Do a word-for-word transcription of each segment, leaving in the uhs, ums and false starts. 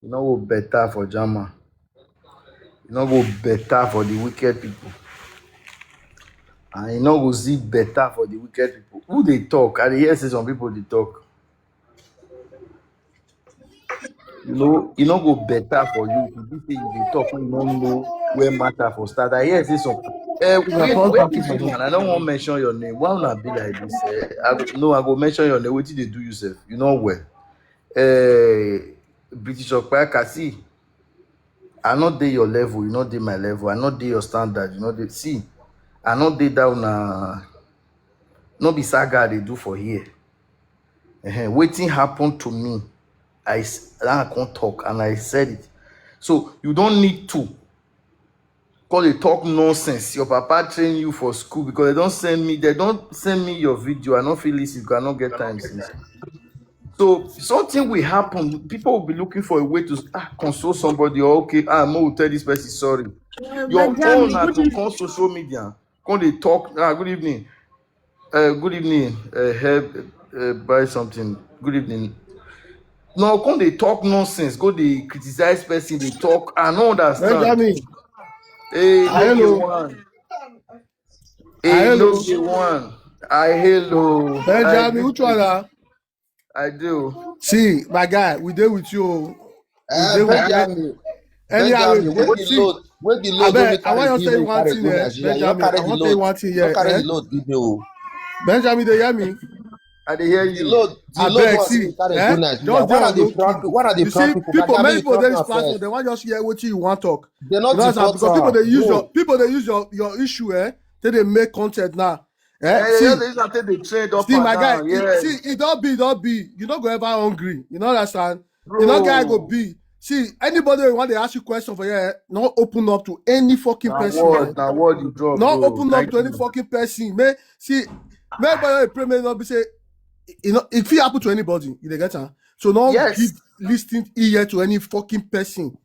E no go better for German. E no go better for the wicked people. And e no go see better for the wicked people. Who dey talk? I dey hear say some people dey talk. You know, e no go better for you if you be say you dey talk when you no know where matter for start. I hear say some. Uh, wait, wait, this woman, I don't want mention your name. Why una be like this? Uh, I, no, I go mention your name. Wetin dey do you sef? You know well. Uh, British Okpaka, see, I no dey your level, you no dey my level. I no dey your standard, you no dey. See, I no dey down. Uh, no be saga I dey do for here. Uh-huh. Wetin happen to me? I s- I come talk and I said it. So you don't need to call dey talk nonsense. Your papa train you for school because they don't send me. They don't send me your video. I no fit listen because I no get time since. So something will happen. People will be looking for a way to ah, console somebody. Or okay, ah, mo will tell this person sorry. Your own na to come social media, come dey talk. Ah, good evening. Uh, good evening. Uh, help uh, buy something. Good evening. No, come dey talk nonsense. Go dey criticize person. Dey talk. I no understand. Benjamin. Hey, hello. One. Hey, hello. One. I hello. Benjamin, which one? I do. See, my guy, we dey with you. Uh, Benjamin, anyhow, Benjamin, where the load? Where the load? Abeg, I wan just tell you one thing, eh, Benjamin. I wan tell you one thing here. Carry the load, give me. Benjamin, dey hear me? I dey hear you. The load, the load. Abeg, see, eh? Just dey on low key. What are the prank people? Many people dey this platform. They wan just hear wetin you wan talk. They no deport am. Because people dey use your people dey use your your issue, eh? Take dey make content now. Eh, see, see, my guy, see, e don be, e don be. You no go ever hungry. You no understand? You no guy go be. See, anybody wey wan dey ask you question for here, eh, no open up to any fucking person. Na word you drop. No open up to any fucking person. May see, may everybody dey pray, may no be say, you know, if it happen to anybody, you dey get am. So no give listening ear to any fucking person.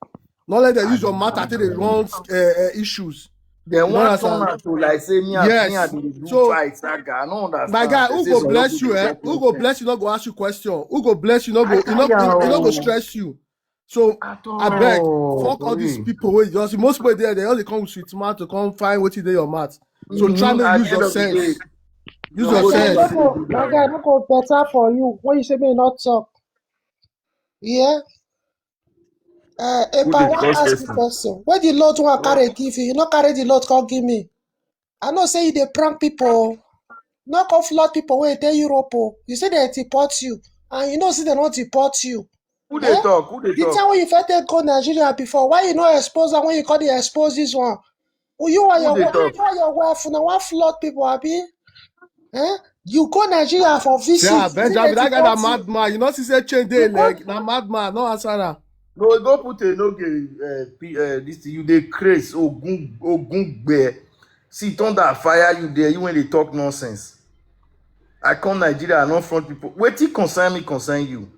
No let them use your matter take dey run uh, uh, issues. They want to turn am to like say me and me and dey do fight saga. I no understand. My guy, who go bless you, eh? Who go bless you, no go ask you question. Who go bless you, no go, you no go stress you. So abeg, fuck all these people wey just, most people there, they only come with sweet mouth to come find wetin dey your mouth. So try make use your sense. Use your sense. My guy, no go better for you when you say me not talk. Yeah. Uh, Epa, I wan ask you question. Where the load wey I carry give you? You no carry the load come give me. I know say you dey prank people. No come flood people wey dey Europe o. You say they deport you, and you know say they no deport you. Who dey talk? Who dey talk? The time when you first take go Nigeria before, why you no expose am when you come dey expose this one? Oh, you and your wife, you and your wife, una wan flood people, abi? Eh? You go Nigeria for visit. Yeah, Benjamin, that guy na madman. You know, see say change dey leg. Na madman, no answer am. No, go put a no game. Uh, P- uh, this thing, you dey craze. Ogun, Ogungbe. See, thunder fire you there. You when they talk nonsense. I come Nigeria, I no front people. Wetin concern me, concern you.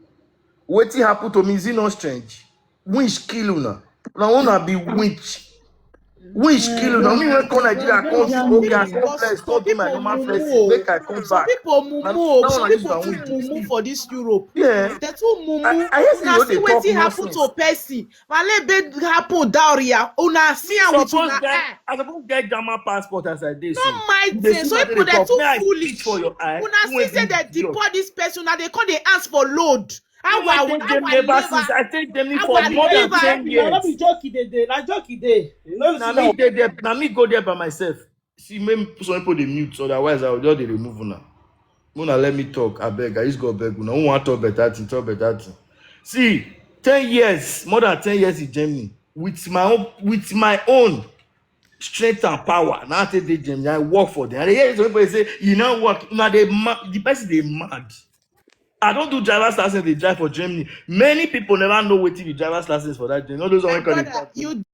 Wetin happen to me, is it not strange? Winch kill una. Una wanna be winch. Winch kill una. Me when come Nigeria, I come okay, I come flex, come do my normal flex, make I come back. Some people mumu o, some people too mumu for this Europe. Yeah. They too mumu. I hear say you dey talk nonsense. Una see wetin happen to person. Wale be happen down here. Una see am with una eye. I suppose get German passport as I dey so. No mind them. Some people dey too foolish. Una see say they deport this person. Una dey come dey ask for load. How I take Germany ever since? I take Germany for more than ten years. Na no be joke e dey dey. Na joke e dey. You know, na me dey there. Na me go there by myself. See, make some people dey mute, otherwise I will just dey remove una. Una let me talk. I beg. I use God beg una. Who wan talk better thing? Talk better thing. See, ten years, more than ten years in Germany with my own with my own strength and power. Now I take dey Germany. I work for them. And they hear some people say you no work. Now they ma- the person dey mad. I don't do driver's license. They drive for Germany. Many people never know wetin be driver's license for that Germany. All those one wey call it. You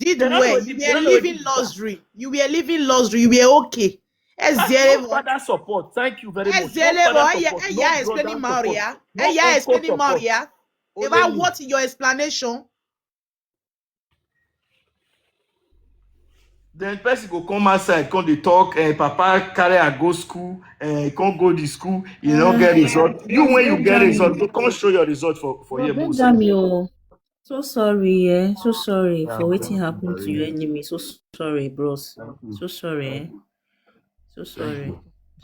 did well. You were living luxury. You were living luxury. You were okay. That's no father support. Thank you very much. No father support. No brother support. No uncle support. About what your explanation? Then person go come outside, come dey talk, eh, papa carry her go school, eh, come go the school, you no get result. You, when you get result, you come show your result for, for here, most. Benjamin, oh, so sorry, eh? So sorry for wetin happen to your enemy. So sorry, bros. So sorry, eh? So sorry.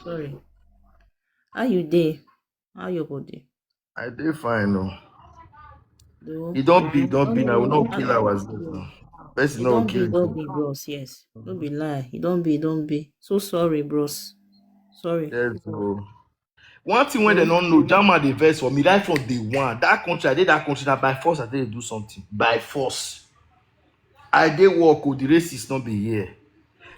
Sorry. How you dey? How your body? I dey fine, no. E don be, e don be. Now we no kill ourselves now. Person no kill. E don be, bros, yes. No be lie. E don be, e don be. So sorry, bros. Sorry. Yes, bro. One thing when they don't know, Jama dey vex for me. Right from day one, that country, I did that country, that by force I did do something. By force. I dey work, oh, the race is not be here.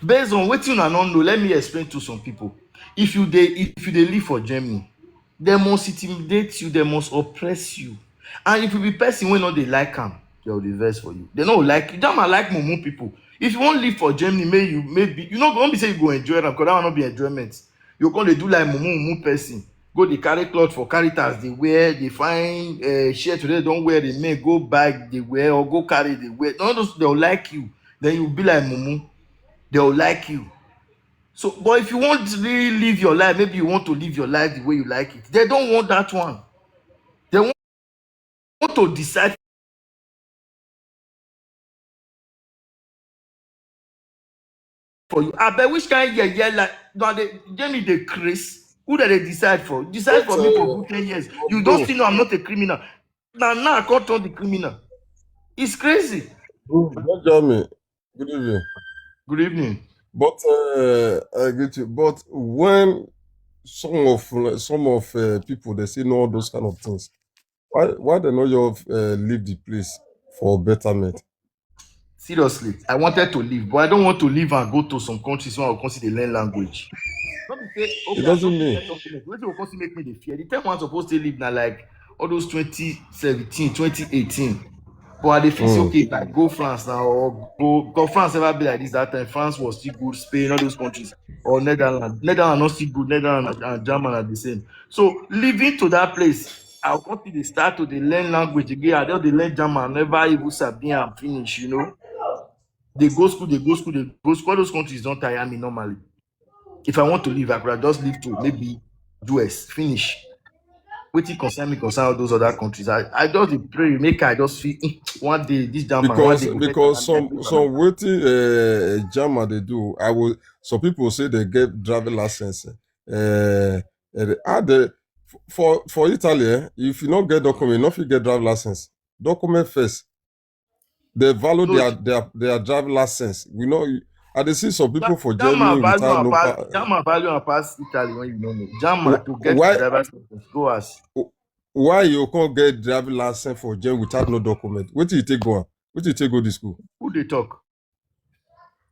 Based on wetin una no know, let me explain to some people. If you dey, if you dey live for Germany, they must intimidate you, they must oppress you. And if you be person wey no dey like am, they will dey vex for you. They no like you. Jama like mumu people. If you wan live for Germany, may you, maybe you no go be say you go enjoy am, because that one no be enjoyment. You come dey do like mumu mumu person. Go dey carry cloth for Caritas, dey wear, dey find, eh, shirt wey dem don wear, the men go buy, dey wear, or go carry, dey wear. None of those, they will like you. Then you be like mumu. They will like you. So, but if you want to really live your life, maybe you want to live your life the way you like it. They don't want that one. They want to decide for you. I bet which kind yeye like now they Jamie dey craze. Who that they decide for? Decide for me for good ten years. You don't still know I'm not a criminal. Now, now I can't turn the criminal. It's crazy. Good, don't tell me. Good evening. Good evening. But, uh, I get you. But when some of, some of, uh, people, they say no, all those kind of things, why, why they no just, uh, leave the place for betterment? Seriously, I wanted to leave, but I don't want to leave and go to some countries where I will come see dey learn language. No be say, okay, it doesn't mean. Wetin go come still make me dey fear? The time one supposed to leave na like all those twenty seventeen, twenty eighteen. But I dey feel say, okay, if I go France now, or go, because France never be like this that time. France was still good, Spain, all those countries, or Netherlands. Netherlands not still good. Netherlands and, and German are the same. So leaving to that place, I will come still dey start to dey learn language again. I just dey learn German, never even sabi am finish, you know. They go school, they go school, they go school. All those countries don't tire me normally. If I want to leave, I could have just leave to maybe U S, finish. Wetin concern me concern all those other countries. I, I just dey pray, make I just feel, mm, one day this German, one day go because some, some wetin, uh, German they do. I will. Some people say they get driving license. Uh, uh, are they, for, for Italy, eh, if you no get document, you no fit get driving license. Document first. They value their, their, their driving license. We know. I dey see some people for Germany without no pa- German value and pass Italy when you know me. German to get driver's license. Go ask. Why you can't get driving license for Germany without no document? What do you take go on? What do you take go to school? Who they talk?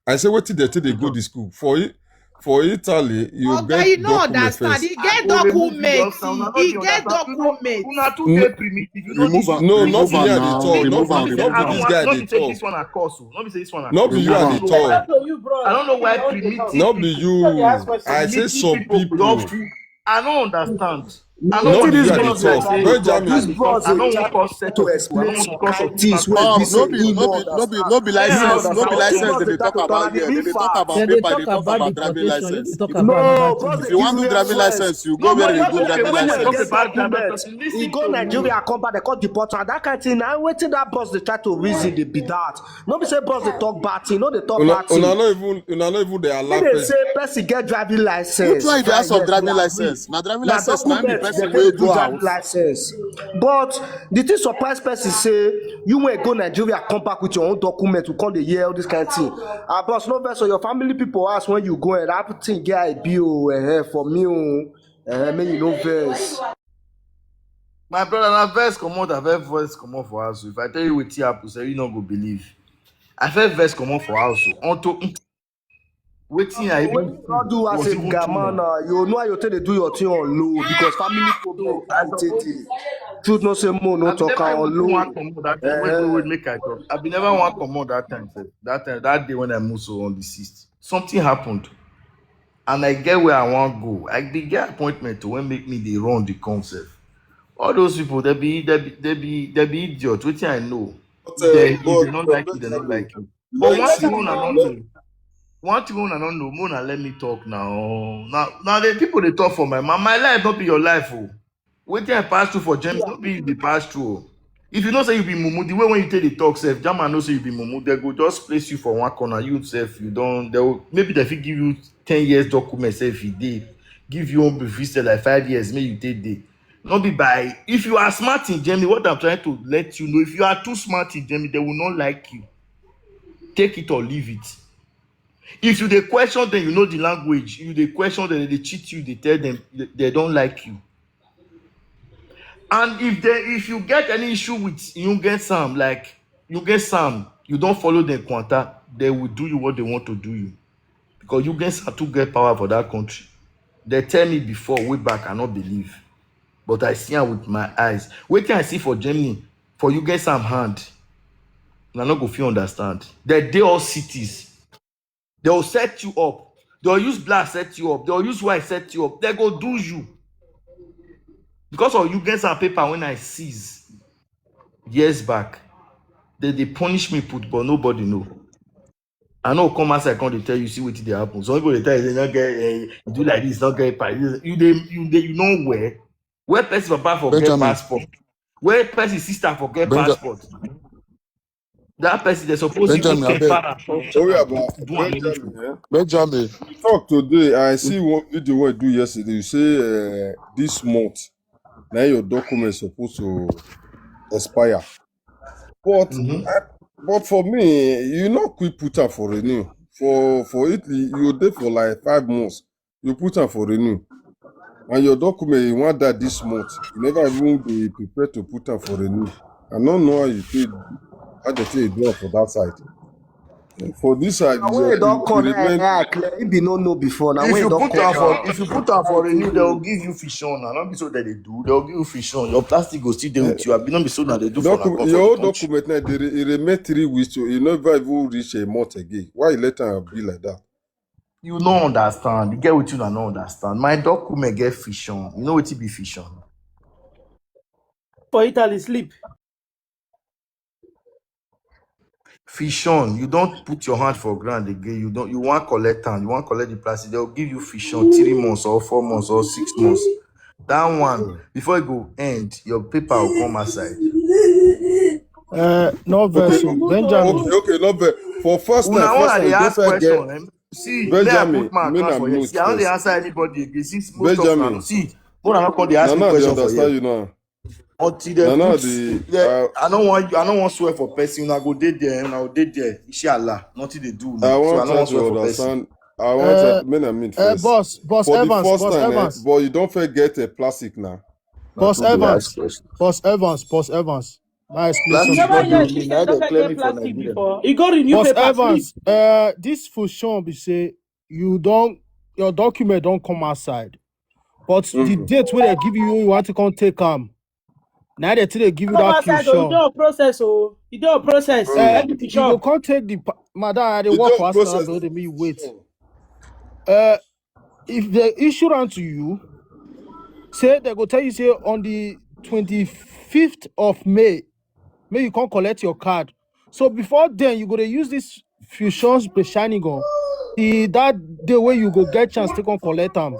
I say, what did they take they go to school? For it, for Italy, you get, you no understand. He get document. He get document. Una too dey primitive. You know this one. No, not be here at all. Not be this guy at all. Not be say this one I cause. Not be say this one I cause. Not be you at all. I don't know why primitive. Not be you. I say some people. I don't understand. I don't want to hear the talk. Benjamin. This boss, I don't want us to explain some kind things wey be say no be, no be, no be license, no be license dem dey talk about here. Dem dey talk about paper, dem dey talk about driving license. No, if you wan do driving license, you go where you go driving license. He go Nigeria, come back, they call deport am. That kind thing, na wetin that boss dey try to reason dey be that. No be say boss dey talk bad thing, no dey talk bad thing. Una no even, una no even dey allow person. Say person get driving license. Who try to ask for driving license? Na driving license na be person wey go out. License. But the thing surprise person say you when go Nigeria, come back with your own document, you come dey hear all this kind of thing. Ah, boss, no vex for your family people ask when you go, and that thing get I B O, eh, for me, oh, eh, make you no vex. My brother, na vex comot, I vex voice comot for house. If I tell you wetin happen, say you no go believe. I vex vex comot for house. Unto wetin I even do as a guy man, uh, you know how you take dey do your thing on low because family problem. Truth no say more no talk on low. Wait, wait, wait, make I talk. I be never wan comot that time. That time, that day when I move so on the sixth, something happened. And I get where I wan go. I bin get appointment to when make me dey run the come sef. All those people, they be, they be, they be, they be idiot. Wetin I know. They, if they don't like you, they don't like you. But one thing una no know. One thing una no know, una let me talk now. Now, now the people they talk for my mouth. My life not be your life, oh. Wetin I pass through for James, not be the pass through, oh. If you know say you be mumu, the way when you take the talk sef, Jama know say you be mumu, they go just place you for one corner. You sef, you don't. They will, maybe they fit give you ten years document sef if you dey. Give you own visa like five years, make you take dey. Not be by, if you are smart in Germany, what I'm trying to let you know, if you are too smart in Germany, they will not like you. Take it or leave it. If you dey question them, you know the language. You dey question them, they cheat you. They tell them they, they don't like you. And if they, if you get any issue with Jürgen Sam, like Jürgen Sam, you don't follow them, Quanta, they will do you what they want to do you. Because Jürgen Sam too get power for that country. They tell me before, way back, I not believe. But I see am with my eyes. Wetin I see for Germany, for Jürgen Sam hand, and I no go fit understand. They dey all cities. They will set you up. They will use black set you up. They will use white set you up. They go do you. Because of Jürgen Sam paper when I seize years back, they, they punish me put, but nobody know. I know come outside, come they tell you, see what they happen. Some people they tell you, they not get, eh, you do like this, not get paid. You they, you they, you know where? Where person papa for get Benjamin. Passport? Where person sister for get Benja- passport? That person they supposed to Benjamin, take abeg. Para for Oh, yeah, but do an Benjamin, interview. Eh? Benjamin. You talk today. I see one video wey you do yesterday. You say, uh, this month, now your document supposed to expire. But Mm-hmm. uh, but for me, you not quick put am for renew. For for Italy, you dey for like five months. You put am for renew. And your document, you want that this month. You never even be prepared to put am for renew. I don't know how you take how they take do am for that side. For this side, Na when you you don you come, remain eh, eh, clear. If you no know before, na If when you you don put come am for, now. If you put am for renew, they will give you fish on. And not be so that they do. They will give you fish on. Your plastic go still dey with you. I be not be so that they do for Docu- Lacoste, your they own don't document now, they re- it remain three weeks to. You never even reach a month again. Why you let am be like that? You no understand. You get what you no understand. My document get fish on. You know what it be fish on? For Italy, sleep. Fish on. You don't put your hand for ground again. You don't. You want collect time. You want collect the plastic. They'll give you fish on three months or four months or six months. That one before it go end, your paper will come outside. Uh, no verse, Okay, Benjamin. okay, okay, no verse. For first Una time, first wanna time, dey you ask don't get question. Eh? See, may I Benjamin, put my me account na for here. mute See, I don't dey first. Answer anybody again. Since most of Benjamin. Una see, una not come dey ask No, me no, they question for understand here. You now. Until they No, no, put, the they, uh, I don't want, I don't want swear for person. I go dey there, and I go dey there. Inshallah, nothing they do. I So want I don't try want to swear for person. Understand. I want Uh, to men and meet uh, first. Boss, Boss For the Evans, first Boss time, eh, Evans, but you don't forget a plastic now. Boss People dey Evans, ask question. Boss Evans, Boss Evans. My You explanation. Plastic never Don't hear do say me. Now they don't clear get me for plastic Nigeria. Before. You go renew Boss paper, Evans, sleep. Uh, this for sure be say you don't, your document don't come outside. But the Mm. date where they give you, you want to come take am. Now they till they give you Come that outside, oh, you fusion. Don't process, oh, you don't process. Uh, Let me you go sure. Come take the pa- madam. I dey You work don't for Arsenal process. Building me wait. Uh, if they issue am to you, say they go tell you say on the twenty-fifth of May, may you come collect your card. So before then, you go to use this fusion Beshanigon. The that day where you go get chance to come collect them.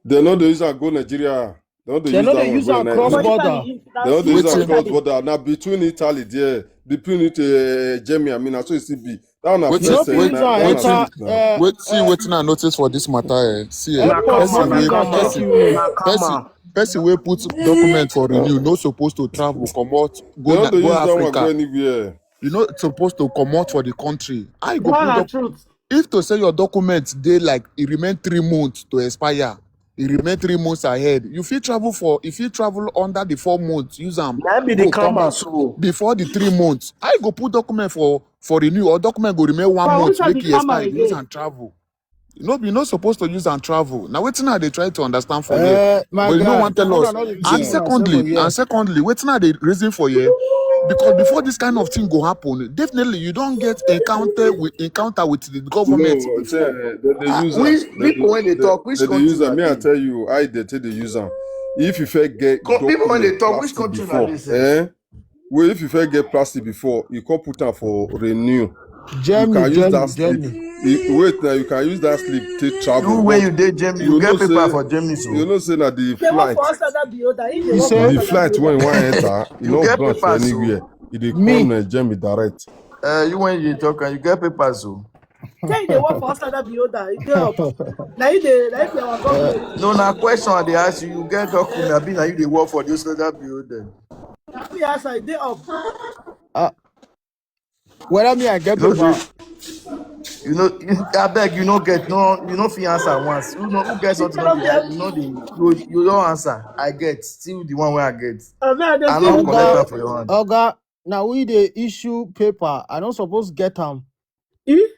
They know they use and go Nigeria. They know they They use know that they one use go and Nigeria. Cross But if I border. They know they use and Wetin cross border. Now between Italy there, between it, uh, Germany, I mean, I saw it still be. That one na wetin first, uh, wetin that one na wetin enter, first now. Uh, Wait, see uh, wetin I notice for this matter. Eh. See, eh, Airport person wey person person person wey put document for renew no supposed to travel comot go They na, dey go use that one go Africa. Anywhere. You no supposed to comot for the country. I go put doc- if to say your document dey like e remain three months to expire, e remain three months ahead. You fit travel for, if you travel under the four months, use am. That be the go come karma, out so. Before the three months. I go put document for for renew or document go remain one But month which one make be e karma expire. Use again? And travel. You know, you're not supposed to use and travel. Now, wetin I dey try to understand for here. Uh, my But you know, guy, one tell people us. are not the And same. Secondly, Second, yeah. And secondly, wetin I dey reason for here. Because before this kind of thing go happen, definitely you don't get encounter with encounter with the government No, before. Say, they, they Ah, use which am. They people dey, when they they, talk, which they dey country use am. Are Me, I they? Tell you, I dey take dey use am. If you first get Co- people when they document talk, which plastic country are before, they? Eh? Well, if you first get plastic before, you come put am for renew. You can use that sleep. Wait now, you can use that sleep take travel. You, when you dey Germany, you get paper for Germany, so you know say na the flight. The flight when you wan enter, you no get paper anywhere. You dey come na Germany direct. Uh, you when you talk, you get paper, so. Tell you dey work for outside that be order. You dey up. Now you dey like our government. No, na question I dey ask you. You get document? I be now you dey work for the outside that be order. Let me ask. I dey up. Whether me I get paper. You know, I beg you no get no, you no fit answer once. You know who get something no dey, you know the you, you don't answer. I get still the one where I get. I no collect am for your hand. Oga, now we dey issue paper. I don't suppose get am. You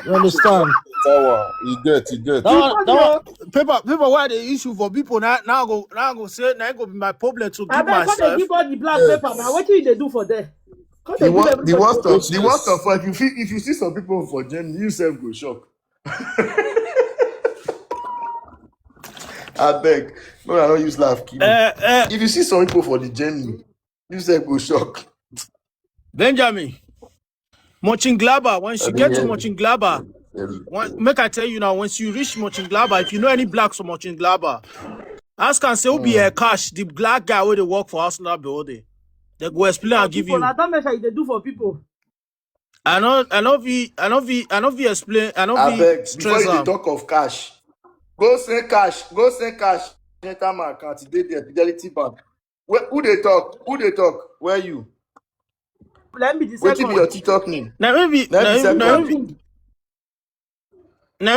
understand? That one, you get, you get. That one, that one, paper, paper. Why they issue for people now? Now go, now go say now go be my problem to give myself. Come dey give all the black paper now. What you dey do for there? The worst of the worst of all, if you feel, if you see some people for Germany, you self go shock. I beg, no, I don't use laugh. Kill me. Uh, uh, if you see some people for the Germany, you self go shock. Benjamin, Mönchengladbach. When she get to Mönchengladbach, make I tell you now. Once you reach Mönchengladbach, if you know any blacks from Mönchengladbach, ask and say who be a cash the black guy where they work for Arsenal building. They go explain and give you. I don't make sure they do for people. I know, I know. We, I know. We, I know. We explain. I know. I beg, before you talk of cash, go say cash. Go say cash. Enter my account. They there, Fidelity Bank. Where, who they talk? Who they talk? Where you? Let me be the second. What be your TikTok name? Now maybe. Now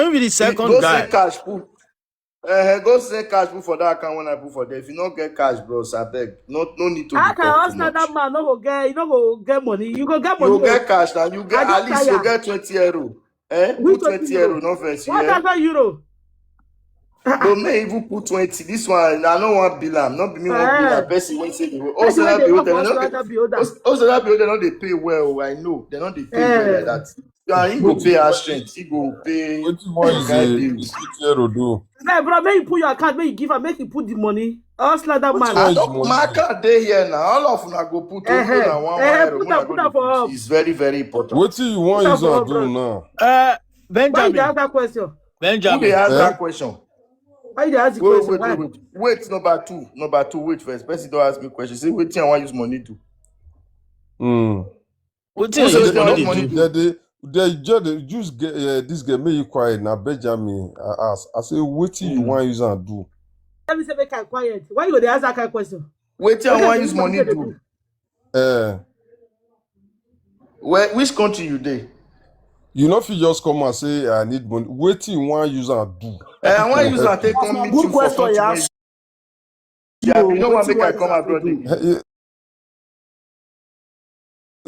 maybe the second guy. Go say cash. Put. Uh, go send cash put for that account when I put for there. If you no get cash, bros, I beg. No, no need to. How can ask that man no go get? You no go get money. You go get money. You get cash now. You get at least you get twenty euro. Eh? Put twenty euro, no verse. One thousand euro. Go make even put twenty. This one, I no want bill am. Not be me want bill am. Person when say the world. Also that be hotel. Also that be hotel. No, they pay well. I know they no dey pay well like that. Yeah, he go pay her strength. He go pay. Wetin one is a fifty euro do? Hey, bro, make you put your account, make you give her, make you put the money. Hustler that man. My account dey here now. All of una go put. Uh-huh. Put am, put am for up. It's very, very important. Wetin you want is to do now? Uh, Benjamin. Why you ask that question? Benjamin. Who dey ask that question? Why you ask the question? Wait, wait, wait, wait. Wait, number two. Number two, wait first. Person don't ask me question. Say, wetin I want use money do? Hmm. Wetin you use money do? They, they, they just, they just get uh, this girl make you quiet. Now Benjamin, I ask. I say, wetin you want use and do? Let me say, make I quiet. Why you go dey ask that kind of question? Wetin I want use money do? Uh, where, which country you dey? You know, if you just come and say, I need money, wetin you want use and do? Uh, I want use and take come meet you for country. Yeah, you know what make I come abroad again?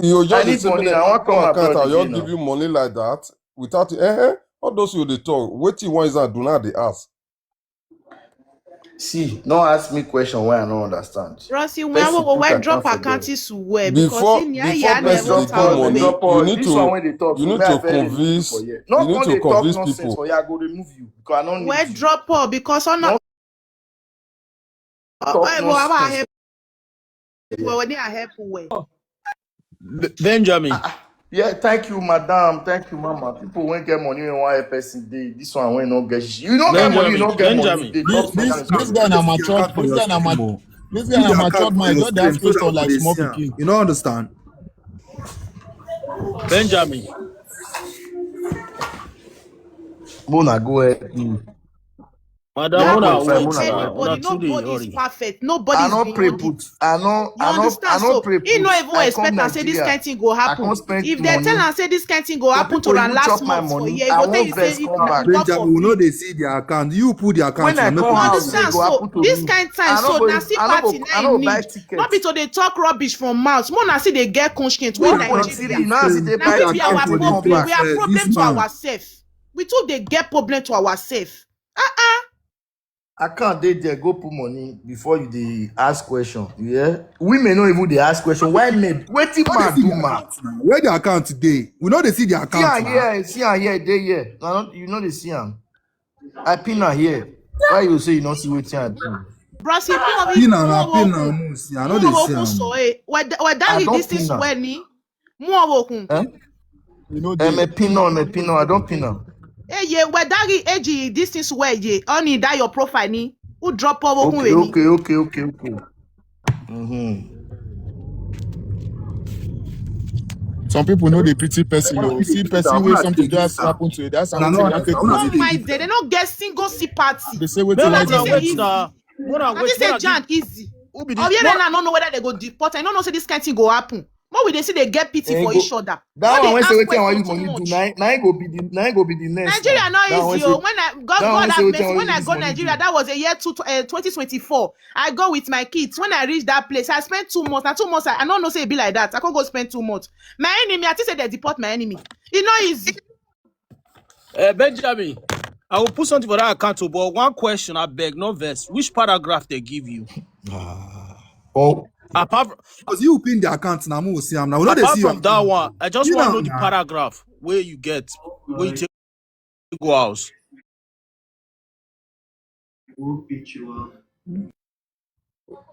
You just need money. I want come abroad. I just give you money like that without eh, eh, all those you dey talk. Wetin you want is that do not dey ask. See, no ask me question where I don't understand. Rossy, when we were drop account is where because before, in before person dey give money, you need to, you need to convince, you need to convince people. For you, I go remove you because I don't need you. Where drop because on Benjamin. Ah, yeah, thank you, madam. Thank you, mama. People when get money, when one person dey. This one when no get. You no get money, you no get money. This guy na matured. This guy na matured. This guy na matured man. Just dey ask question like small pikin. You no understand. Benjamin. Mona, go ahead. Madam, Mona, wait. Anybody, nobody is perfect. Nobody is beyond it. I no pray put. I no, I no, I no pray put. He no even expect and say this kind thing go happen. If they tell and say this kind thing go happen to am last month for here, he go tell you say he come back. Benjamin, we no dey see the account. You put the account. When I come house, understand so this kind time so na see party na im need. No be to dey talk rubbish from mouth. Mona see dey get conscience wey Nigeria. Na we be our problem. We are problem to ourselves. We too dey get problem to ourselves. Uh-uh. I can't dey there go put money before you dey ask question. Yeah, women no even dey ask question. Why men? Wetin man do man? Where the account dey? We no dey see the account. See am here, see am here, dey here. You no dey see am. I pin am here. Why you say you no see wetin I do? Bros, pin am, pin am. I no dey see am. Whether this is when ni, mu okun. You know, Eh, me the pin on, me pin on. I don't pin on. Eye, wedari eji this thing swear ye. Only that your profile ni. Who drop over who Okay, ni? okay, okay, okay, okay. Mm-hmm. Some people know they pity person. You see person where something just happen to you. That's No, something no, you take no, no. Don't mind them. They don't get single sympathy. They say what Make you But una this wait easy. Now. Make una I wait. Say Make una Jan easy. Who be Oh, this? yeah, I don't know whether they go deport. I don't know say this kind thing go happen. But we they see they get pity Eh, for go- each other. That When one they when say ask wetin I want question use too money do, much. na na go be the na go be the next. Nigeria Now. Not That one easy. say Oh. When I God, that one God say have wetin I mercy. want When I use go money do. Nigeria, that was a year two, uh, twenty twenty-four. I go with my kids. When I reach that place, I spent two months. Now two months, I, I don't know say it be like that. I can't go spend two months. My enemy, I think say they deport my enemy. It's not easy. Uh, Benjamin, I will put something for that account too, but one question, I beg, no verse. Which paragraph they give you? Oh, Apart from, Because you pin the account now, we will see am now. We no dey apart see from am. That one, I just You want to know know the now. Paragraph where you get, where you take go house.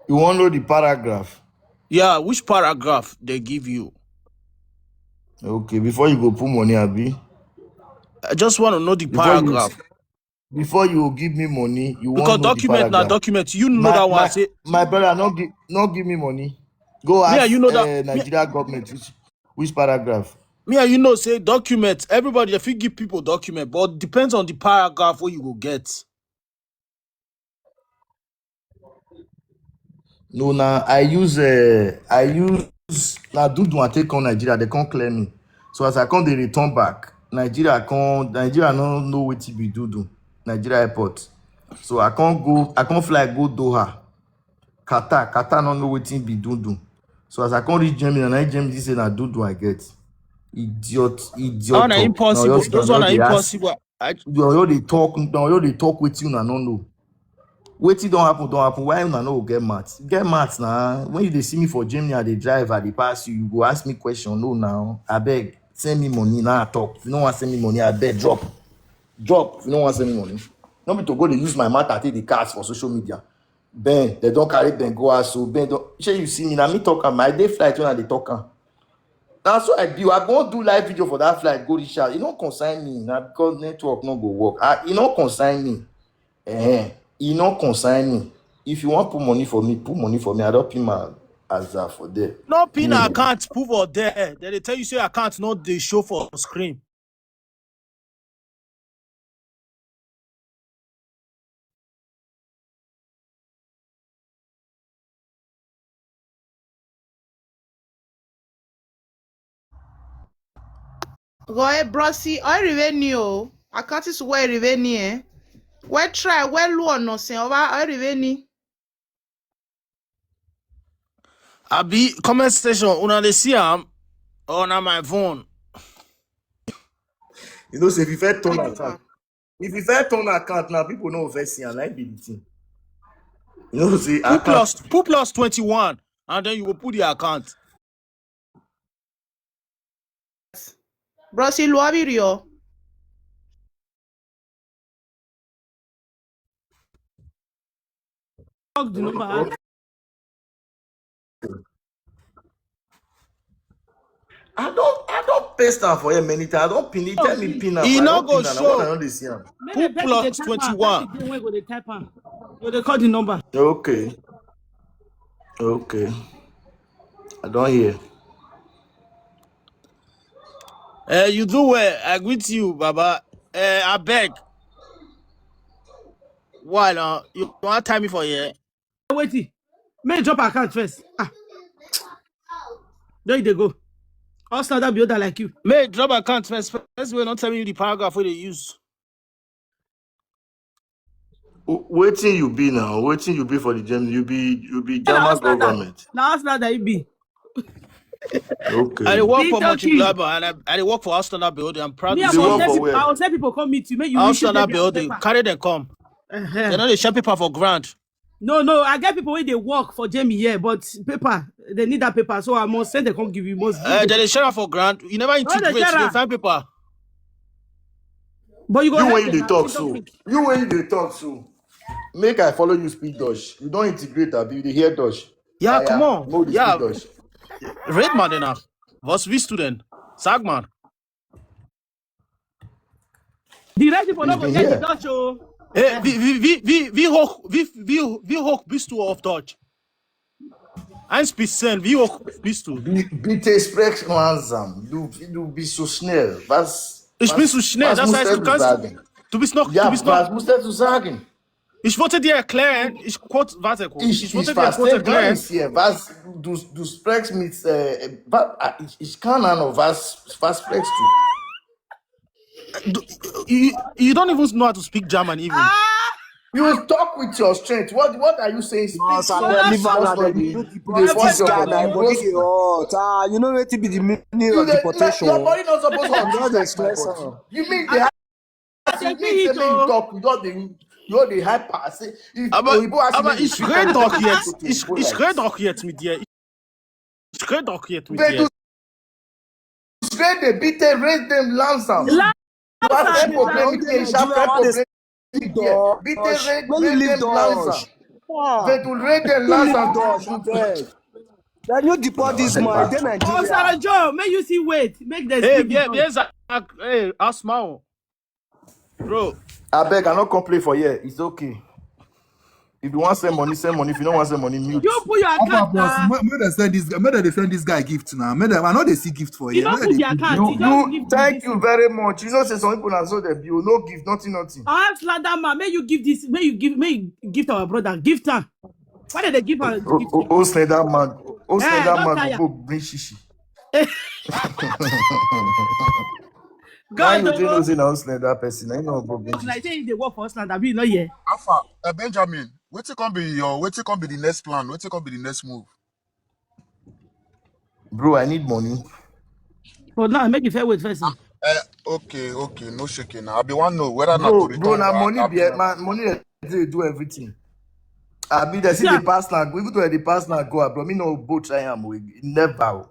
You want know the paragraph? Yeah, which paragraph they give you? Okay, before you go put money, Abi. I just want to know the Before you paragraph. Before you give me money, you Because want know the document now paragraph. Document, you know My that one. my Say my brother, not give not give me money. Go me and ask you know that uh, me, Nigeria government which which paragraph. me and you know say document. Everybody, if you give people document, but depends on the paragraph where you go get. No, now I use uh, I use now do do and take on Nigeria. They can't clear me. So as I come, they return back. Nigeria come Nigeria no know what to be do do. Nigeria airport. So I can't go. I can't fly go Doha. Qatar. Qatar no know what to be do do. So as I come reach Germany, and I Germany say na do do I get. Idiot, idiot. That one na impossible. Those one na impossible. I, You already talk. Now you dey talk with you na no know. Wetin don happen don happen. Why una no go get mouth? Get mouth na. When you dey see me for Germany, I dey drive, I dey pass you. You go ask me question. No now. Abeg, send me money now. I talk. If you no wan send me money, abeg drop. Drop. If you no wan send me money. No be to go dey use my mouth take dey cast for social media. Ben, they don carry Ben go house. So Ben don. Shey you see me na me talk am. I dey flight when I dey talk am. Na so I be. I go do live video for that flight go reach out. E no concern me na because network no go work. I, e no concern me. Eh, e no concern me. If you wan put money for me, put money for me. I don pin my aza for there. No pin Hmm. Account put for there. Then they tell you say account not they show for screen. Go e brosi, o riveni o. Account is where riveni eh. We try, we lu ono se over, o riveni. Abi comment section, una dey see am on my phone. You know, say if you first turn account, if you first turn account now, people no first see am like be the thing. You know, say Put account. Plus, put plus twenty-one, and then you go put the account. Brosi lu abi rio. Talk the number. I don't, I don't paste am for here many times. I don't pin it. Tell me pin am. E I no don't go pin am. Na show. When I no dey see am. Make Put the person plus dey type am, twenty-one. Person dey wey go dey type am. Go dey call the number. Okay, okay. I don't hear. Eh, you do well. I greet you, Baba. Eh, I beg. Why now? You want time me for here? Wait, make you drop account first. Ah, there you dey go. All stand up, be other like you. May drop account first. First, we not telling you the paragraph where they use. Wh- Wetin you be now? Wetin you be for the Germany? You be you be Tell German us that. Government. Now us that you be. Okay. I dey work for Peter King. Multiglobal and I, I dey work for Outstandard Building. I'm proud Me, to I They say go work send for people. where? I go send people come meet you. Make you issue them Outstandard their Building. Paper. Carry them come. Uh-huh. They don't dey share paper for grant. No, no, I get people wey dey work for Jamie here, but paper, they need that paper, so I must send them come give you. Must give Uh, them. They dey share am for grant. You never No, they integrate. share You dey am. find paper. But you go You help when you them dey now. talk You so. don't think. You when you dey talk so. Make I follow you speak Dutch. You don't integrate, abi? You dey hear Dutch? Yeah, Ah, come yeah. on. No, dey Yeah, speak Dutch. Red man enough. Was wie student? Sagman. The rest people no go get the Dutch o. Eh, wie, wie, wie, wie, wie hoch, wie, wie, wie hoch bist du auf Deutsch? Eins bis zehn, wie hoch bist du? Bi- Bitte sprich langsam. Du, du bist so schnell. Was? Ich bin so schnell, das heißt, du kannst, du bist noch, du Ja, bist noch, was musst du sagen? Ich wollte dir erklären, ich kurz, warte kurz, Ich, ich ich wollte dir kurz verstehe gar erklären, nichts hier. Was? Du, du sprichst mit, äh, was, ah, ich, ich kann auch noch. Was, was sprichst du? du, you, you don't even know how to speak German even. You talk with your strength. What, what are you saying? Speak Boss, I some beg, leave small, am, small abeg. thing. You You deport dey this force your guy body. now. You Your body roast dey hot. Ah, you know wetin be the meaning You of dey, deportation? your body not supposed to You no hot dey like my stress body. am. You mean they have, you mean say make you talk, you just dey, you just dey hyper. Say if Aber, Oyibo ask aber me, ich rede doch jetzt. Ich, ich rede doch jetzt mit dir. Ich rede doch jetzt mit They dir. do straight, they beat them, raise them, langsam. You have Langsam. a problem with the sharp problem. Beat them, raise, raise them, langsam. They do raise them, langsam. Then you deport this man. Then Oh, Nigeria. Sarah Joe, make you see wait, make them Hey, speak yeah, the yeah, Zach, hey, Asmao. Bro, I beg, I not complain for here. It's okay. If you want send money, send money. If you don't want send money, mute. You put your How account about boss? now. Make, make dem send this guy. Make dem dey send this guy gift now. Make dem, I know they see gift for You here. don't Make put the dem give account. You, You don't you, give thank this. You very much. You know, say some people are so they be no give nothing, nothing. Ask that man. May you give this. May you give. May you give to our brother. Give her. Why did they give her? Oh, Gift? oh, oh, slender man. Oh, Eh, slender don't man. tire. Go bring shishi. Why God, you think oh, no say na slender person? I know go bring like shishi. Say they work for us now. That we not here. Alpha, uh, Benjamin, wetin come be your, wetin come be the next plan? Wetin come be the next move? Bro, I need money. For now, make you fair with first. Uh, okay, okay, no shaking now. I be one know whether na Bro, to bro, return na back. money Abi be na my money dey do everything. I be the see Yeah. The pass now. Even though the pass now go, bro, me no go try am. We never.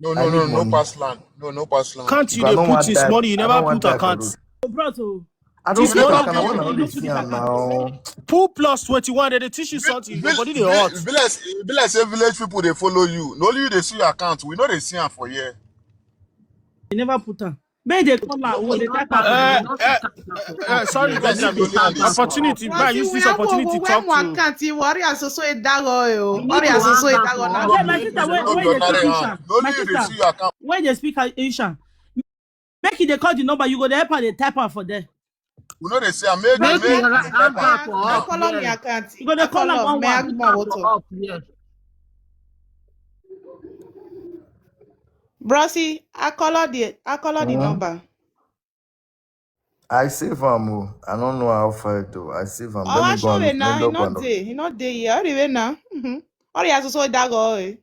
No, I no, no, need no money. Pass land. No, no pass land. Can't you If I dey no put want his die, money? You I never no want put die for account. road. Oh, bro, so I don't this put one account. I you want don't to put see am account. Now. Pool plus twenty-one, they dey teach you something. Your body dey hot. Be like, be like say village people dey follow you. No, only you dey see your account. We know they see am for here. They never put am. May they call her. Oh, they type her. Uh, uh, uh, uh, sorry, Let's see Benjamin. the land. Opportunity. But I use this opportunity to talk to. Worry as so so a dog, oh. Worry as so so a dog, oh. Abeg, my sister, wait, wait, they speak English. My sister, See your account. When they speak English, make it they call the number. You go there, they type am for there. We know they see am. Make Make make it make type am. Call on me account. You go dey call am one one. Brosi, I call the I call the number. I save am. Oh. I don't know how far it do. I save am. Oh, I show you now. You not there. You not there here. Hurry away now. Mm-hmm. Hurry as so so a dog, oh. You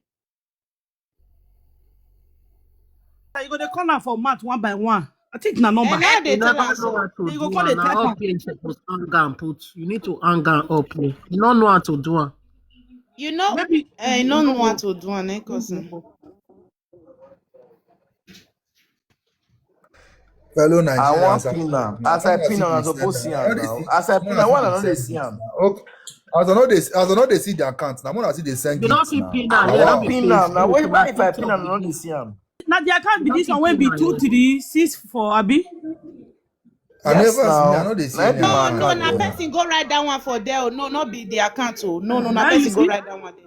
go dey call am for mat one by one. I think na number. And now they You tell never us. Know how to You go do call the am. Na type all am. P N suppose hang am put. You need to hang am up. Oh. You no know how to do am. You know, Maybe eh, you no know what to do, and then cousin. Fellow I Nigerians, want pin am. As I pin am, I suppose see am now. As I pin am, one I no dey see am. Okay. As I know they, as I know they see the account now. When I see they send You gift don't see now. pin am. I You want don't pin be am now. Wait, why if I pin pin am, I no dey see am. Now the account be this one wey be two three six four, abi? I Yes, never see. I now. know they see. Let Any me No, account no, account na there. There. Person go write that one for there. Oh. No, not be the account. Oh. No, no, na Now you person go see? Write that one there.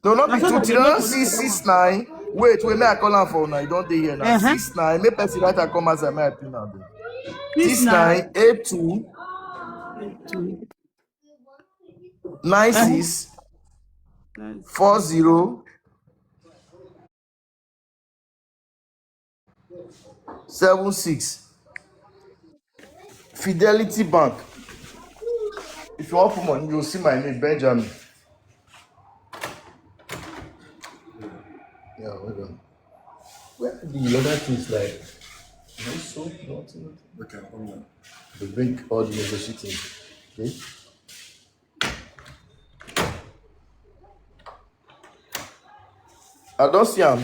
No, not Na be so two that three. they No, make six six nine. Wait, wait, may I call am for now? You don't dey here now. Uh-huh. Six nine. Make person write and come as I may I pin am there. This Six na nine eight two nine six four zero seven six. Fidelity Bank. If you want put money, you'll see my name, Benjamin. Yeah, hold on. Where are the other things like? No soap, nothing, nothing. Okay, hold on. They bring all the necessary things. Okay. I don't see am.